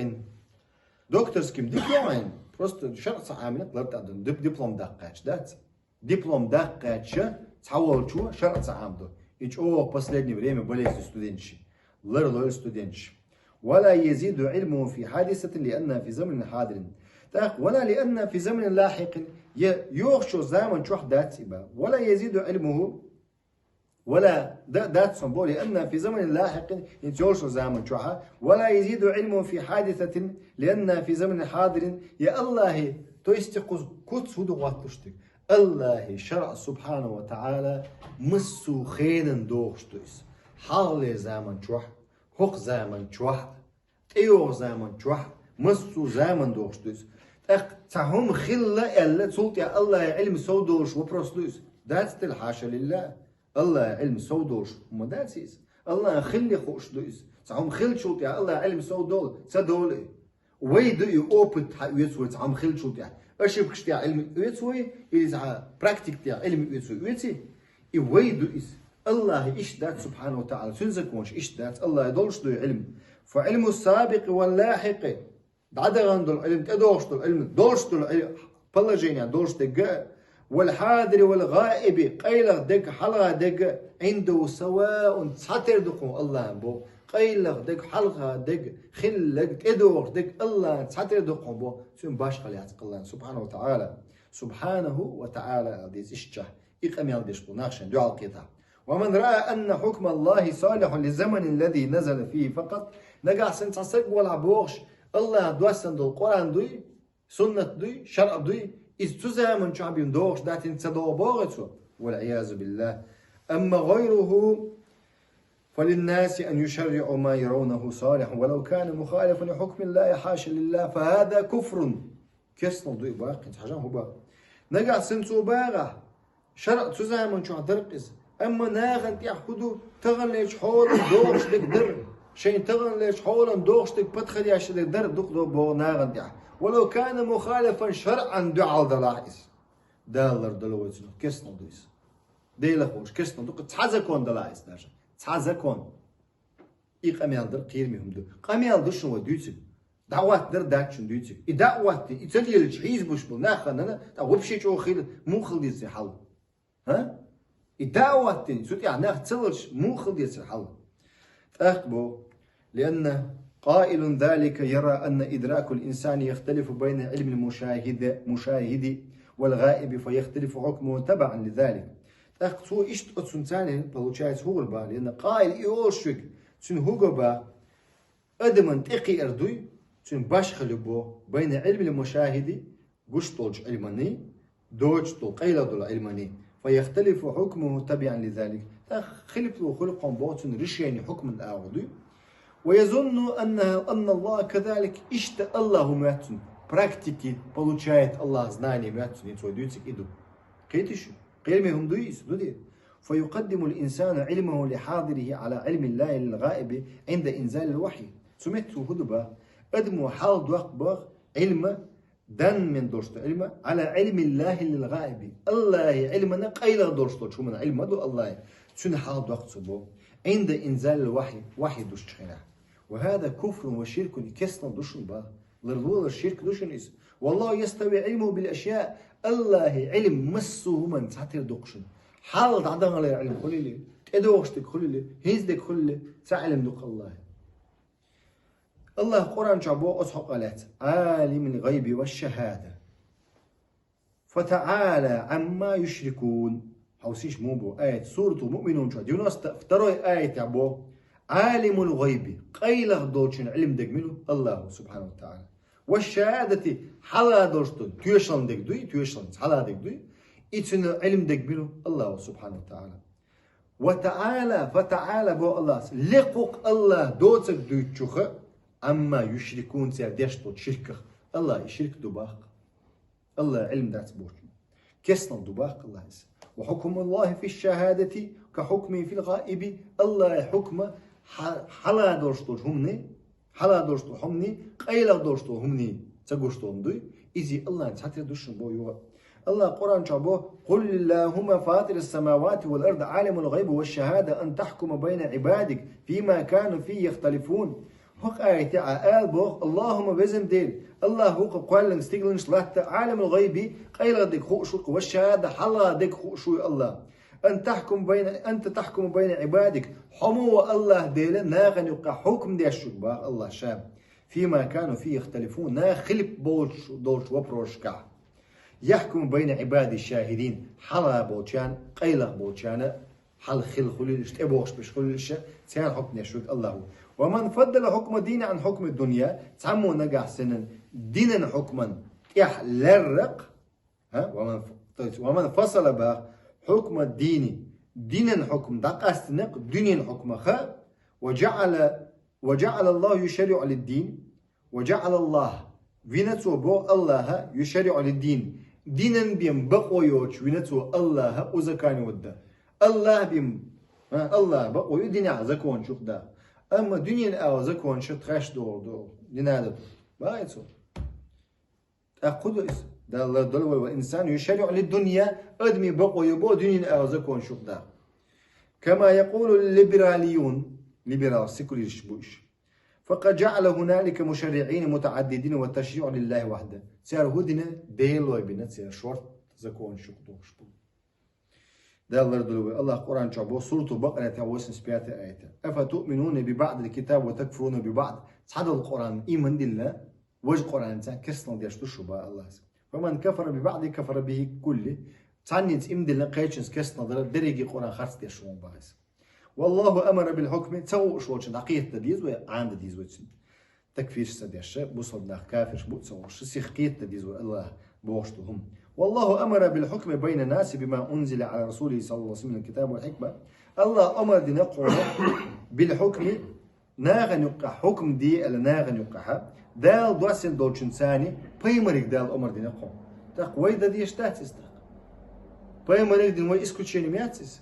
Докторский-м дика йоагӀийна, просто шарӀ ца Ӏамийна лар тӀадо, дип-, диплом даккха гӀерташ дац. Диплом даккха гӀерташ цхьаволчо шарӀ ца Ӏамадо. И чӀогӀа последнее время болезнь студенташ. Лар лойла студенташ. ولا يزيد علمه في حادثة لأنها في زمن حاضر. ТӀаккха ولا لأنها في زمن لاحق. Е йогӀучу заман чохь дац и боху. ولا يزيد علمه ولا д-, дац цунна боху, لأنها في زمن لاحق, хӀинца йолчу заман чохь, ولا يزيد علمه في حادثة لأنها في زمن حاضر, я Аллахьи, то есть кху-, куц хӀун ду хӀоттуш дерг? Аллахьи шарӀ, субхьанаху ва таӀала, массо а хенан дохуш ду иза. Хьалхалера заман чохь, хӀокху заман чохь, тӀейогӀу заман чохь, массо а заман дохуш ду иза. ТӀаккха цхьа хӀума хилла аьлла, цул тӀаьхьа Аллахьан Ӏилма сов долуш вопрос ду иза? Дац делла, хьаша лиллахӀ. Аллахьан Ӏилма сов долуш хӀума дац иза. Аллахьан хилале хууш ду иза. Цхьа хӀума хиллачул тӀаьхьа Аллахьан Ӏилма сов долу, ца долу и. Вай ду и опыт хьаоьцу вай цхьа хӀума хиллачул тӀаьхьа. Ошибкаш тӀехь Ӏилма оьцу вай, или цхьа практика тӀехь Ӏилма оьцу вай, оьций? И вай ду иза. Аллахьан иштта дац, субхьанаху ва таӀала, цуьнан законаш иштта дац, Аллахьан долуш ду и Ӏилма. فعلم السابق واللاحق, дӀадахана долу Ӏилма, тӀедогӀуш долу Ӏилма, долуш долу Ӏил-, положение долуш дерг а, والحاضر والغائب, къайлаха дерг, хьалха дерг а, عنده سواء, цхьатера ду кхунна Аллахьан боху, къайлаха дерг, хьалха дерг, хилларг, тӀедогӀуш дерг Аллахьан цхьатера ду кхунна боху, цуьнан башхалла яц Аллахьан, субхьанаху ва таӀала. Субхьанаху ва таӀала аьлла деза иштта. И къамел деш болу нах шайн дуьхьал кхетахь. ومن رأى أن حكم الله صالح للزمن الذي نزل فيه فقط. Нагахь санна цхьа стаг валахь бохуш, Аллахьан доссана долу Къуръан дуй, суннат дуй, шарӀ дуй, иза цу заман чохь бен догӀуш дац, хӀинца ца догӀу боху цо. والعياذ بالله. أما غيره فللناس أن يشرعوا ما يرونه صالحا ولو كان مخالفا لحكم الله حاشا لله فهذا كفر. Кеснал ду и боху, хӀинца хьажа хӀун боху. Нагахь санна цо боху, шарӀ цу заман чохь дара иза. Амма нахана тӀехь хӀун ду, таханлерчу хьолана догӀуш дерг дара. Шайн таханлерчу хьолана догӀуш дерг, подходящий дерг дара дукха до боху нахана тӀехь. ولو كان مخالفا شرعا, дуьхьал далахь иза. Дала лардойла вай цунах, кеснал ду иза. Делах волуш кеснал ду, цхьа закон далахь иза даже. Цхьа закон. И къамел дар кхераме хӀума ду. Къамел ду шуна вай дуьйцург. ДӀа а хӀоттадар дац шуна дуьйцург. И дӀа а хӀоттийна, и ца лелачу хьийзабеш болу нах ханна, тӀаккха вообще чӀогӀа хила, муха хила деза хьал? ХӀа? И дӀа а хӀоттийна, цу тӀехь нах ца лелча, муха хила деза хьал? ТӀаккха боху, لأن قائل ذلك يرى أن إدراك الإنسان يختلف بين علم المشاهد، مشاهد والغائب فيختلف حكمه تبعا لذلك. ТӀаккха цо иштта оцунца, получается, хӀун гур боху, لأن قائل и олуш верг, цуьнан хӀун гур боху, адаман тӀекхиар дуй, цуьнан башхалла ю боху, بين علم المشاهد, гуш долчу Ӏилманий, доцуш долу, къайла долу Ӏилманий. فيختلف حكمه تبعا لذلك. ТӀаккха хилипло хуьлу кхунна боху цуьнан решение, хьукман агӀо дуй. ويظن أن، أن الله كذلك, иштта Аллахь хӀун моьтту цунна. Практики получает Аллахь, знание моьтту цунна, хӀинца вай дуьйцург и ду. Кхетий шу? Кхераме хӀума дуй иза, ду де? فيقدم الإنسان علمه الحاضر على علم الله الغائب عند إنزال الوحي. Цу метта цо хӀун ду боху? Адамо хьалха доккху боху Ӏилма, данна мел долуш долу Ӏилма, على علم الله الغائب. Аллахьан Ӏилмана, къайлагӀа долуш долчу хӀуманна Ӏилма ду Аллахьан. Цуьнан хьалха доккху цо боху. عند إنزال الوحي, вахьи душчу хенахь. وهذا كفر وشرك, и кеснал ду шуна боху. Ларлолар ширк ду шуна иза. والله يستوي علمه بالأشياء. Аллахьан Ӏилма массо а хӀуманна цхьатера ду-кх шуна. Хьалха дӀадаханлера Ӏилма хуьлийла, тӀедогӀуш дерг хуьлийла, хӀинца дерг хуьлийла, цхьа Ӏилма ду-кх Аллахьан. Аллахь Къуръан чохь боху оцу хьокъах лаьцна: عالم الغيب والشهادة فتعالى عما يشركون. Хьовсийша муха боху аят, Суратул Муъминун чохь, девяносто второй аятехь боху: عالم الغيب, къайлагӀа долчун Ӏилма дерг мила ву? Аллахь ву, субхьанаху ва таӀала. والشهادة, хьалха долуш долу, тоьшалла дерг дуй, тоьшалла, хьалха дерг дуй, и цуьнан Ӏилма дерг мила ву? Аллахь ву, субхьанаху ва таӀала. وتعالى, فتعالى боху Аллахьа, лекха ву-кх Аллахь доцург дуьйцучух, عما يشركون, цара деш долчу ширках. Аллахь и ширк ду боху-кх. Аллахьан Ӏилма дац бохучун. Кеснал ду боху-кх Аллахь иза. وحكم الله في الشهادة كحكمه في الغائب. Аллахьан хьукма хьа-, хьалха долуш долчу хӀуманна ХьалхагӀа долуш долу хӀуманийн, къайлагӀа долуш долу хӀуманийн ца гуш долу дуй, иза Аллахьан цхьатерра ду шуна боху юха. Аллахьа Къуръан чохь боху: «Къулиллахумма фатирас-самавати вал-арди, Ӏалимал-гӀайби ва-шшахьада, анта тахькума байна Ӏибадика фима кану фийхи яхталифун». ХӀокху аятехь ала боху: «Аллахумма, везан Дела, Аллахь ву-кх кхоьллинчу стигланаш, латта, Ӏалимал-гӀайби, къайлагӀа дерг хууш ву-кх, ва-шшахьада, хьалхагӀа дерг хууш ву Аллахь. Анта тахькума байна, анта тахькума байна Ӏибадика, хьо ма ву Аллахь Дела нахана юккъехь хьукам деш верг», боху Аллахьа ша. «Фима кану фийхи яхталифун», наха хилип болчу, долчу вопросашкахь. «Яхькуму байна Ӏибади шахидин», хьалха болчарна, къайлагӀа болчарна, хьалха хилла хуьлийла уьш, тӀебогӀуш берш хуьлийла уьш, царна хьукманаш верг Аллахь ву. «Ва ман фаддала хьукма ддини Ӏан хьукми ддунья», цхьаммо нагахь санна динан хьукман тӀехь лерракх, ХӀа? «Ва ман», то есть, «ва ман фасала», бах, «хьукма ддини», динан хьукм дӀакъастинарг дуьненан хьукмах, «ва жаӀала, ва жаӀала Аллаху юшарриӀу лиддин», «ва жаӀала Аллаху», вина цо боху Аллахьа, «юшарриӀу лиддин», динан бен бакъо йоцуш вина цо Аллахьа, «узаканивадда». Аллахь бен, а, Аллахьа бакъо ю динехь законаш юкъа даха. Амма дуьненан агӀор законаш тхаьш догӀу, догӀу, не надо. Бахьа цо. ТӀаккха хӀун ду иза? Дала лардойла вай: «Вал инсану юшарриӀу лиддунья», адамийн бакъо ю боху дуьненан агӀор законаш юкъа даха. «Кама якъулу либералиюн», либерал, секуляраш бу уьш. «Факъад жаӀала хӀуналика мушарриӀина мутаӀаддидина ва ташриӀу лиллахи вахьда». Цара хӀун дина? Делой бина цара шорта законаш юкъа дохуш бу. Дала лардойла вай. Аллахьа Къуръан чохь боху, Суратул Бакъара, восемьдесят пятая аят: «Афатуъминуна би баӀдил китаби ва такфуруна би баӀд». Цхьадолу Къуръан ийман диллина, важа Къуръанца керстанал деш ду шу, бах Аллахьа. «Фаман кафара би баӀдихи кафара бихи куллихи». Цхьанненца ийман диллина, кхечуьнца керстанал дара, дерриге Къуръан харц деш ву, бах иза. «Валлаху амара бил хьукми», ца хууш волчун дӀакхета дан деза вай, Ӏамадан деза вай цуьнан. Такфирш ца деш, бусалба нах кафирш бу а ца олуш, сиха кхета дан деза вай Аллахьа бохуш долу хӀума. «Валлаху амара бил хьукми байна ннаси бима унзила Ӏала расулихи саллаллаху Ӏалайхи ва саллам китабу вал хьикма». Аллахьа омар дина кхунна, бил хьукми, нахана юккъехь хьукм де аьлла, нахана юккъехь, Дала доссина долчун царна, пайхамариг Дала омар дина кхунна. ТӀаккха вай дан дезаш дац иза тӀаккха? Пайхамариг дина вай исключением яц иза?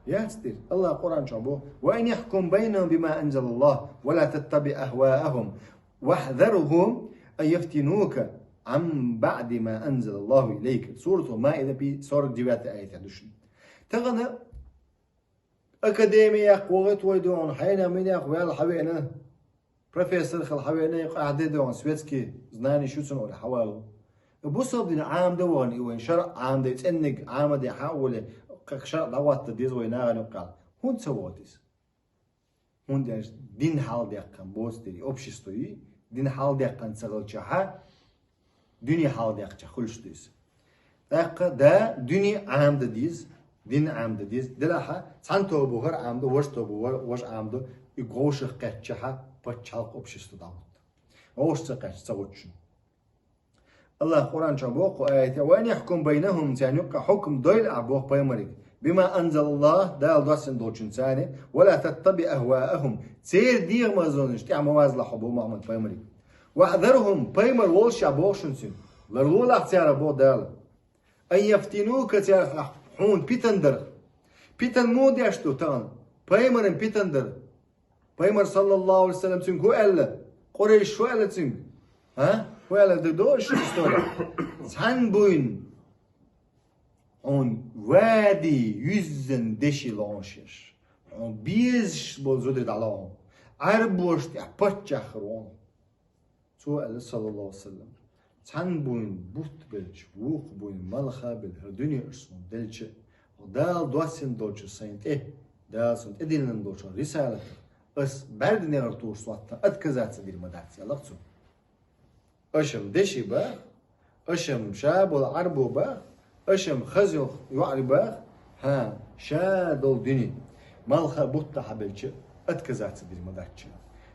Яц дера. Аллахьа Къуръан чохь боху: «Ва ан яхькум байнахум бима анзалаллаху, ва ла таттаби ахваахум, вахьзархум ан яфтинука ан баъди ма анзалаллаху илайка». Суратул Маида, пи-, сорок девятая аят ду шуна. Тахана академиях вогӀийта вай дуьхьал, хьенех-минех ваьлла хьавеана, профессор хилла хьавеана, къахьде дуьхьал, светский знанеш ю цуьнан олий хьавалло. Бусалба дин Ӏамадан вахана и вайн шарӀ Ӏамадан, цӀенниг Ӏамадан хьан а волий, кхаьча шарӀ дӀахӀотта деза вай нахана юккъехь. ХӀунда ца вогӀу иза? ХӀунда аьлча дин хьалдаьккхина боцу дерриг общество ю, дин хьалдаьккхина ца хилчахьа, дуьне хьалдаьккхича хуьлуш ду иза. ТӀаккха да дуьне Ӏамадан деза, дин Ӏамадан деза. Делахьа, цхьана тоба хӀара Ӏамадо, важа тоба ва-, важа Ӏамадо, и вовшах кхаьччахьа, пачхьалкх, общество дӀахӀотта. Вовшах ца кхаьчча, ца гӀуттуш. Аллахьа Къуръан чохь боху кху аятехь: «Ва ан яхькум байнахум», царна юккъехь хьукм дойла ахь, боху пайхамарига, «бима анзалаллах», Дала доссина долчун царна, «ва ла таттаби ахваахум», церан дегӀамазонаш тӀехь ма вазлахь хьо, боху Мухьаммад пайхамарига. «Вахьзархум», пайхамар волуш ахь, боху шуна цуьнан, ларлолахь царах, боху Дала. «Ан яфтинука», царах ахь хьуна питан дарх. Питан муха деш ду тахана? Пайхамаран питан дара. Пайхамар, саллаллаху Ӏалайхи ва саллам, цуьнга хӀун аьлла? Къурайш хӀун аьлла цуьнга? А? ХӀун аьлла, даг догӀу шуна история? Цхьана буйна хьуна вади юьззина деши лоӀуш еш, хьуна безаш болу зударий дӀалохьу, Ӏарбошна тӀехь паччахь хир ву хьуна. Цо аьлла, саллаллаху Ӏалайхи ва саллам: «Цхьана буйна бутт белча, вукху буйна малх а белла, хӀара дуьне аша суна делча а, Дала доссина долчу сайн тӀе, Дала суна тӀедиллина долчу рисалатах ас бӀаьрг негӀар тухуш схьатта отказаться дийр ма дац», — аьлла цо. Аша-м деши бах, аша-м ша болу Ӏарбо бах, аша-м хаза йоху йоӀарий бах, хьан, ша долу дуьне, малх а, бутт а хьабелча, отказаться дийр ма дац.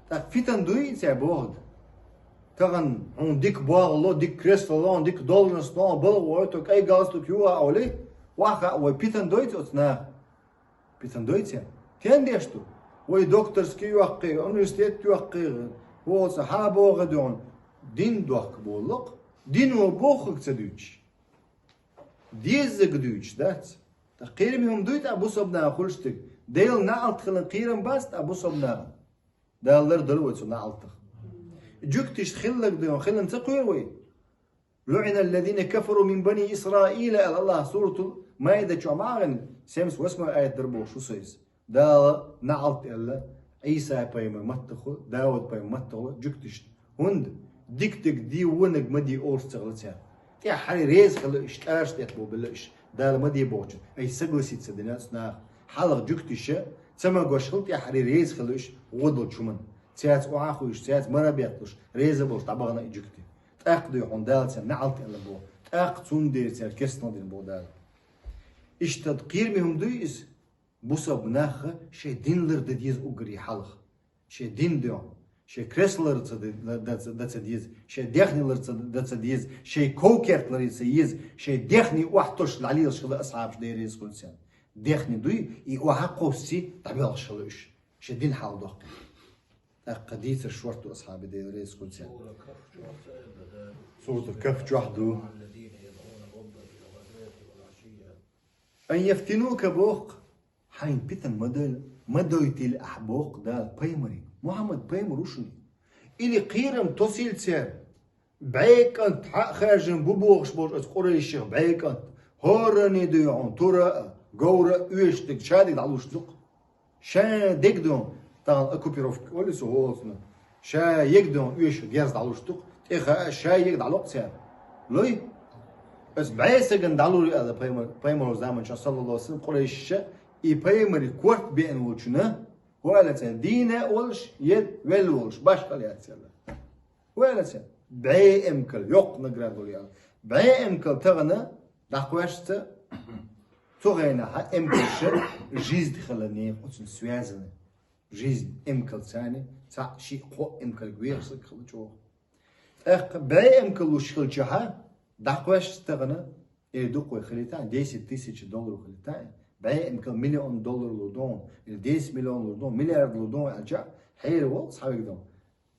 ТӀаккха фитан дуй цаьрга бохург? Тахана хьуна дика богӀало, дика кресло ло, дика должность ло, балха гӀой тхо, кӀай галстук юха а олий, ваха а вай, питан дой цо оцу наха? Питан дой цаьрга? Стен деш ду? Вай докторский йоккхий, университет йоккхий, вовса хьан боху дуьхьал? Дин дохка болу-кх. Дино бохург ца дуьйцуш, деззарг дуьйцуш дац. Ткъа кхераме хӀума дуй тӀаккха бусалба наха хуьлуш дерг? Делан наӀалт хиларна кхерам бац тӀаккха бусалба нахана? Дала лардойла вай цу наӀалтах. Жугтиша хилларг да, хилан ца кхоьру вай? «لعن الذين كفروا من بني إسرائيل», аьлла АллахӀа суратул Маида чу ма гӀан, семьдесят восьмой аят дар бохуш ву со иза. Дала наӀалт аьлла Ӏийса-пайхамар маттахула, Дауд-пайхамар маттахула жугтишна. ХӀунда дика дерг де, вониг ма де олуш ца хилла цара. ТӀаьххьара реза хилла уьш, кӀараш тӀе болабелла уьш, Дала ма де бохучун. Ай, согласиться дина оцу наха. Хьалха жугтиша ца магош хилла, тӀаьххьара реза хилла уьш гӀо долчу хӀуманна. Цаьрца охьа а хуьйш, цаьрца мара бетталуш, реза болуш дӀабахана и жугти. ТӀаккха дуй хьуна Дала царна наӀалт аьлла боху. ТӀаккха цундела цара керстанал дина боху Дала. Иштта кхераме хӀума дуй иза? Бусалба наха шайн дин лардан деза уггаре хьалха. Шайн дин дуьхьа. Шайн кресло лардан ца де-, дан ца, дан ца деза. Шайн даьхни лардан ца, дан ца деза. Шайн ков-керт лардан ца еза. Шайн даьхни охьатосуш дӀалелаш хилла асхьабаш, Дела реза хуьлда царна. Даьхни дуй, и охьа а кхоссий, дӀабоьлхуш хилла уьш. Шайн дин хьалдоккху. ТӀаккха дийцар шортта асхьабий, Дела реза хуьлда царна. Суратул Кахф чохь ду. «أن يفتنوك», боху, хьайна питана ма дой-, ма дойтийла ахь, боху Дала пайхамаре. Мухьаммад пайхамар ву шуна. Или кхерам тосийла церан. БӀе кӀант хьа а хаьржина бу бохуш болчу оцу къурайшех бӀе кӀант. ХӀоранна дуй хьуна, тура а, говра а оьшуш дерг, ша дерг дӀалуш ду-кх. Ша дерг ду хьуна, тахана оккупировка олу со хӀоцуна. Ша ерг ду хьуна оьшуш герз дӀалуш ду-кх. ТӀе хаа а, ша ерг дӀало-кх цара. Лой? Аса бӀе стагана дӀалур ю аьлла пайхамар-, пайхамаран заманчохь, саллаллаху Ӏалайхи ва саллам, къурайшаша и пайхамаре корта беана волчунна, хӀу аьлла царна, дийна а волуш, я велла волуш, башхалла яц аьлла. ХӀу аьлла царна? БӀе эмкал, йоккха награда лур ю аьлла. БӀе эмкал тахана дӀакхоьссича, цу хенахь эмкалша жизнь хилла нехан оцунна связана. Жизнь эмкалца, цхьаъ, шиъ, кхоъ эмкалга вехаш стаг хилла чӀогӀа. ТӀаккха бӀе эмкал луш хилчахьа, дӀакхоьссича тахана, э, дукха вай хилийта, десять тысяч доллар хилийта, бӀе эмкал миллион доллар лур ду хьуна, или десять миллион лур ду хьуна, миллиард лур ду хьуна аьлча, хьераволу цхьа верг ду хьуна.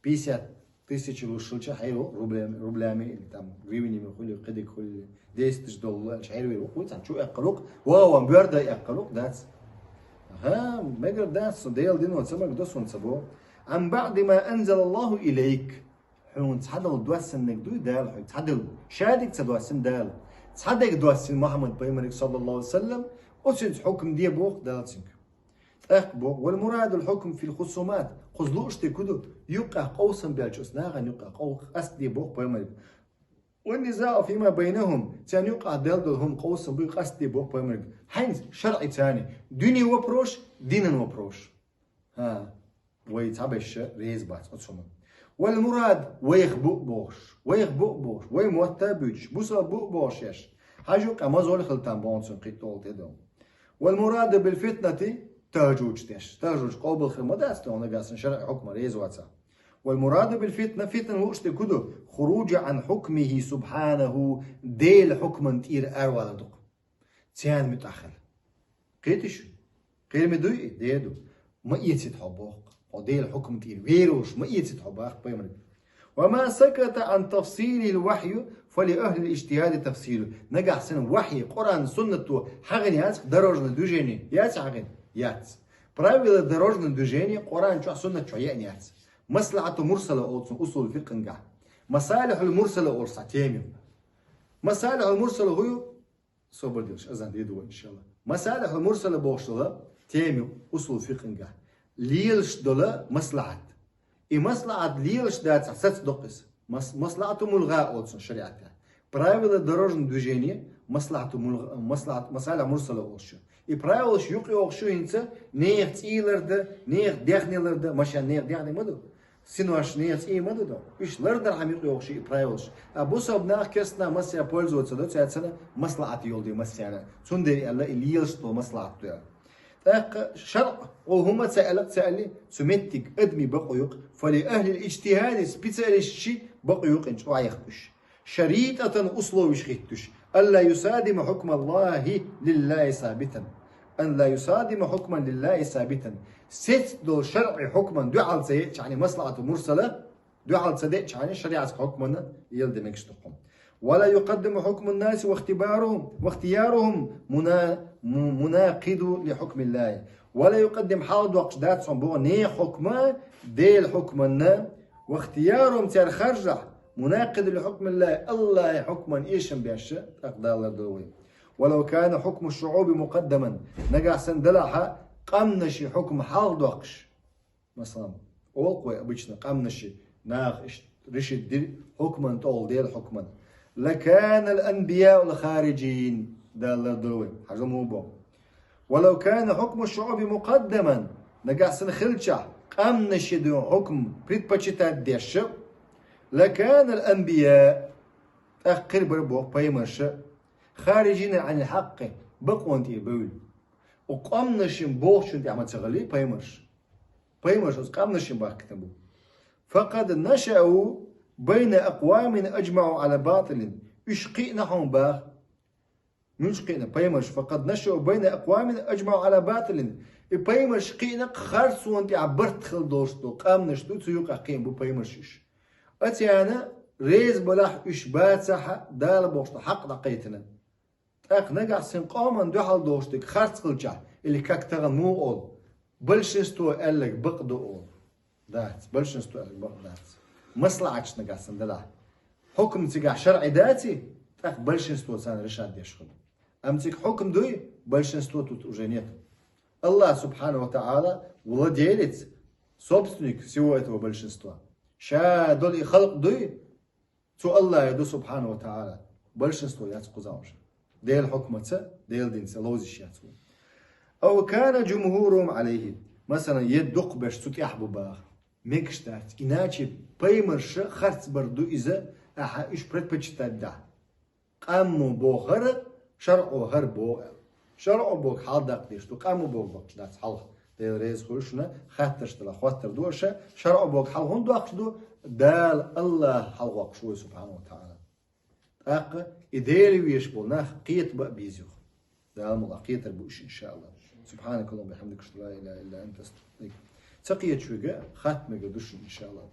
Пятьдесят тысяч луш хилча хьераволу рублями, рублями или там гривнями хуьлий, кхидерг хуьлий, десять тысяч доллар аьлча хьераволу, вукхо цхьаъ чу эккхар ву-кх, вон бер дан эккхар ву-кх, дац. ХӀа, мегар дац, со Делан дино ца магадо суна ца боху. «عن بعد ما أنزل الله إليك». Хьуна цхьадолу доссинарг дуй Дала хьоьга, цхьадолу. Ша дерг ца доссина Дала. Цхьа дерг доссина Мухьаммад пайхамарга, саллаллаху Ӏалайхи ва саллам, оцуьнца хьукам де боху Дала цуьнга. ТӀаккха боху: «والمراد الحكم في الخصومات». Кхуза лууш дерг хӀун ду? Юккъехь къовсам баьлча, оцу нахана юккъехь къов-, къаста де боху пайхамарга. «والنزاع فيما بينهم». Царна юккъехь даьлла долу хӀума къовсам буй, къаста де боху пайхамарга. Хьайна шарӀи царна. Дуьне вопрос, динан вопрос. ХӀа, вай цхьаберш реза бац оцу хӀуманна. «والمراد», вайх бу а бохуш, вайх бу а бохуш, вай мотта а буьйцуш, бусалба бу а бохуш еш. Хьажа юккъехь мозоль хила там боху цунна кхин а тӀе долу. «والمراد بالفتنة», тахьжудаш деш. Тахьжудаш къобал хир ма дац тхуна нагахь санна шарӀи хьукма реза вацахь. «والمراد بالفتنة», фитна лууш дерг хӀун ду? «خروج عن حكمه سبحانه», Делан хьукман тӀера аравалар ду-кх. Царна муьтӀахь хила. Кхетий шу? Кхераме дуй и? Де ду. Ма эцийта хьо боху-кх. Хьо Делан хьукма тӀера вер волуш ма эцийта хьо боху-кх пайхамарга. «وما سكت عن تفصيله الوحي فلأهل الاجتهاد تفصيله». Нагахь санна вахьи, Къуръан, суннато хьагӀина яц-кх дорожное движение? Яц хьагӀина? Яц. Правила дорожного движения Къуръан чохь, суннат чохь еана яц. Маслахьату мурсала олу цунах усулул фикъхьангахь. Масалихьул мурсала олуш цхьа тема ю. Масалихьул мурсала хӀун ю? Собар делаш, азан дийр ду вай, иншалла. Масалихьул мурсала бохуш долу тема ю усулул фикъхьангахь. Лелаш долу маслахьат. И маслахьат лелаш дацахь, саца доккху иза. Мас-, маслахьату мулгӀа олу цунах шариӀатехь. Правила дорожного движения, маслахьату мулгӀа-, маслахьат, масалихьул мурсала олуш ю. И правилаш юкъайогӀуш ю хӀинца нехан цӀий лардан, нехан даьхни лардан, машен нехан даьхни ма ду. Синош нехан цӀий ма ду ду. Уьш лардархьама юкъайогӀуш ю и правилаш. А бусалба нах, керстанаш массаьрга пользоваться до, цаьрца маслахьат йолу де массаьрга. Цундела аьлла, и лелаш долу маслахьат ду аьлла. ТӀаккха шарӀ, оха хӀума ца аьлла, ца аьлли, цу меттиг адамийн бакъо ю-кх, фали ахлил иджтихади, специалистийн бакъо ю-кх, чӀогӀа яхка уьш. Шаритатан, условиш хӀиттуш. Алла юсадима хьукмаллахи лиллахи сабитан. Алла юсадима хьукман лиллахи сабитан. Сецна долу шарӀи хьукман дуьхьал ца еъчхьана, маслахьату мурсала дуьхьал ца деъчхьана, шариатская хьукманна елла де мегаш ду-кх. Ва ла юкъаддиму хьукмун наси ва ихтибарухум, ва ихтиярухум муна-, му-, мунакъиду ли хьукмиллахи. Ва ла юкъаддим, хьалдоккхуш дац хьуна боху нехан хьукма Делан хьукманна, واختيارهم цар харжахь, مناقض لحكم الله, Аллахьа хьукман эшам беш, тӀаккха Дала лардойла вай. ولو كان حكم الشعوب مقدما, нагахь санна делахь а къаьмнаши хьукма хьалха доаккхаш. Масала, олу-кх вай обычно къаьмнаши, наха иштта решить дир хьукман тӀехула, Делан хьукман. لكان الأنبياء الخارجين, Дала лардойла вай, хьажал муха боху. ولو كان حكم الشعوب مقدما, нагахь санна хилчахь, къаьмнаши дуьйна хьукм предпочитать деш, لكان الأنبياء, тӀаккха хир бара боху пайхамарш, خارجين عن الحق, бакъонан тӀе бевлла. Оцу къаьмнашна бохучунна тӀехь ма ца хиллий пайхамарш. Пайхамарш оцу къаьмнашна бахкийтина бу. فقد نشأوا بين أقوام أجمعوا على باطل. Уьш кхиъна хьуна баха. Муьлш кхиъна пайхамарш? فقد نشأوا بين أقوام أجمعوا على باطل. И пайхамарш кхиъна харцонан тӀехь барт хилла долуш долу къаьмнаш ду, цу юкъахь кхиъна бу пайхамарш уьш. Оцарна реза балахь, уьш бацахь а, Дала бохуш долу хьакъ дӀакхайкхина. ТӀаккха нагахь санна къоман дуьхьал долуш дерг харц хилчахь, или как тахана муха олу, большинство аьлларг бакъ ду олу. Дац, большинство аьлларг бакъ дац. Маслахьаташ нагахь санна делахь, хьукм цигахь шарӀи даций, тӀаккха большинство царна решать деш хуьлу. Амма цига хьукм дуй, большинство тут уже нет. Аллах субхьанаху ва таӀала владелец, собственник всего этого большинства. Ша долу и халкъ дуй, цу Аллахье ду субхьанаху ва таӀала. Большинство яц кхузахь уже. Делан хьукмаца, Делан динца ловзуш яц ву. أو كان جمهورهم عليه. Масалан, е дукхахберш цу тӀехь бу баха. Мегаш дац. Иначе пайхамарш харц бар ду иза, ахьа уьш предпочитать дахь. Къаьммо боху хӀара, шарӀо хӀара боху аьлла. ШарӀо бохург хьалха даккха дезаш ду, къаьммо бохург даккхаш дац хьалха. Дела реза хуьлда шуна, хаттарш делахь хоттур ду аша, шарӀо бохург хьалха хӀунда доккхуш ду? Дала, Аллах хьалха воккхуш ву субхьанаху ва таӀала. ТӀаккха и Дела везаш болу нах кхета бан а беза юха. Дала мукъ лахь кхетар бу уьш, иншааллах. سبحانك اللهم وبحمدك، أشهد أن لا إله إلا أنت، أستغفرك. Ца кхеташ верг хатта мегар ду шуна, иншааллах.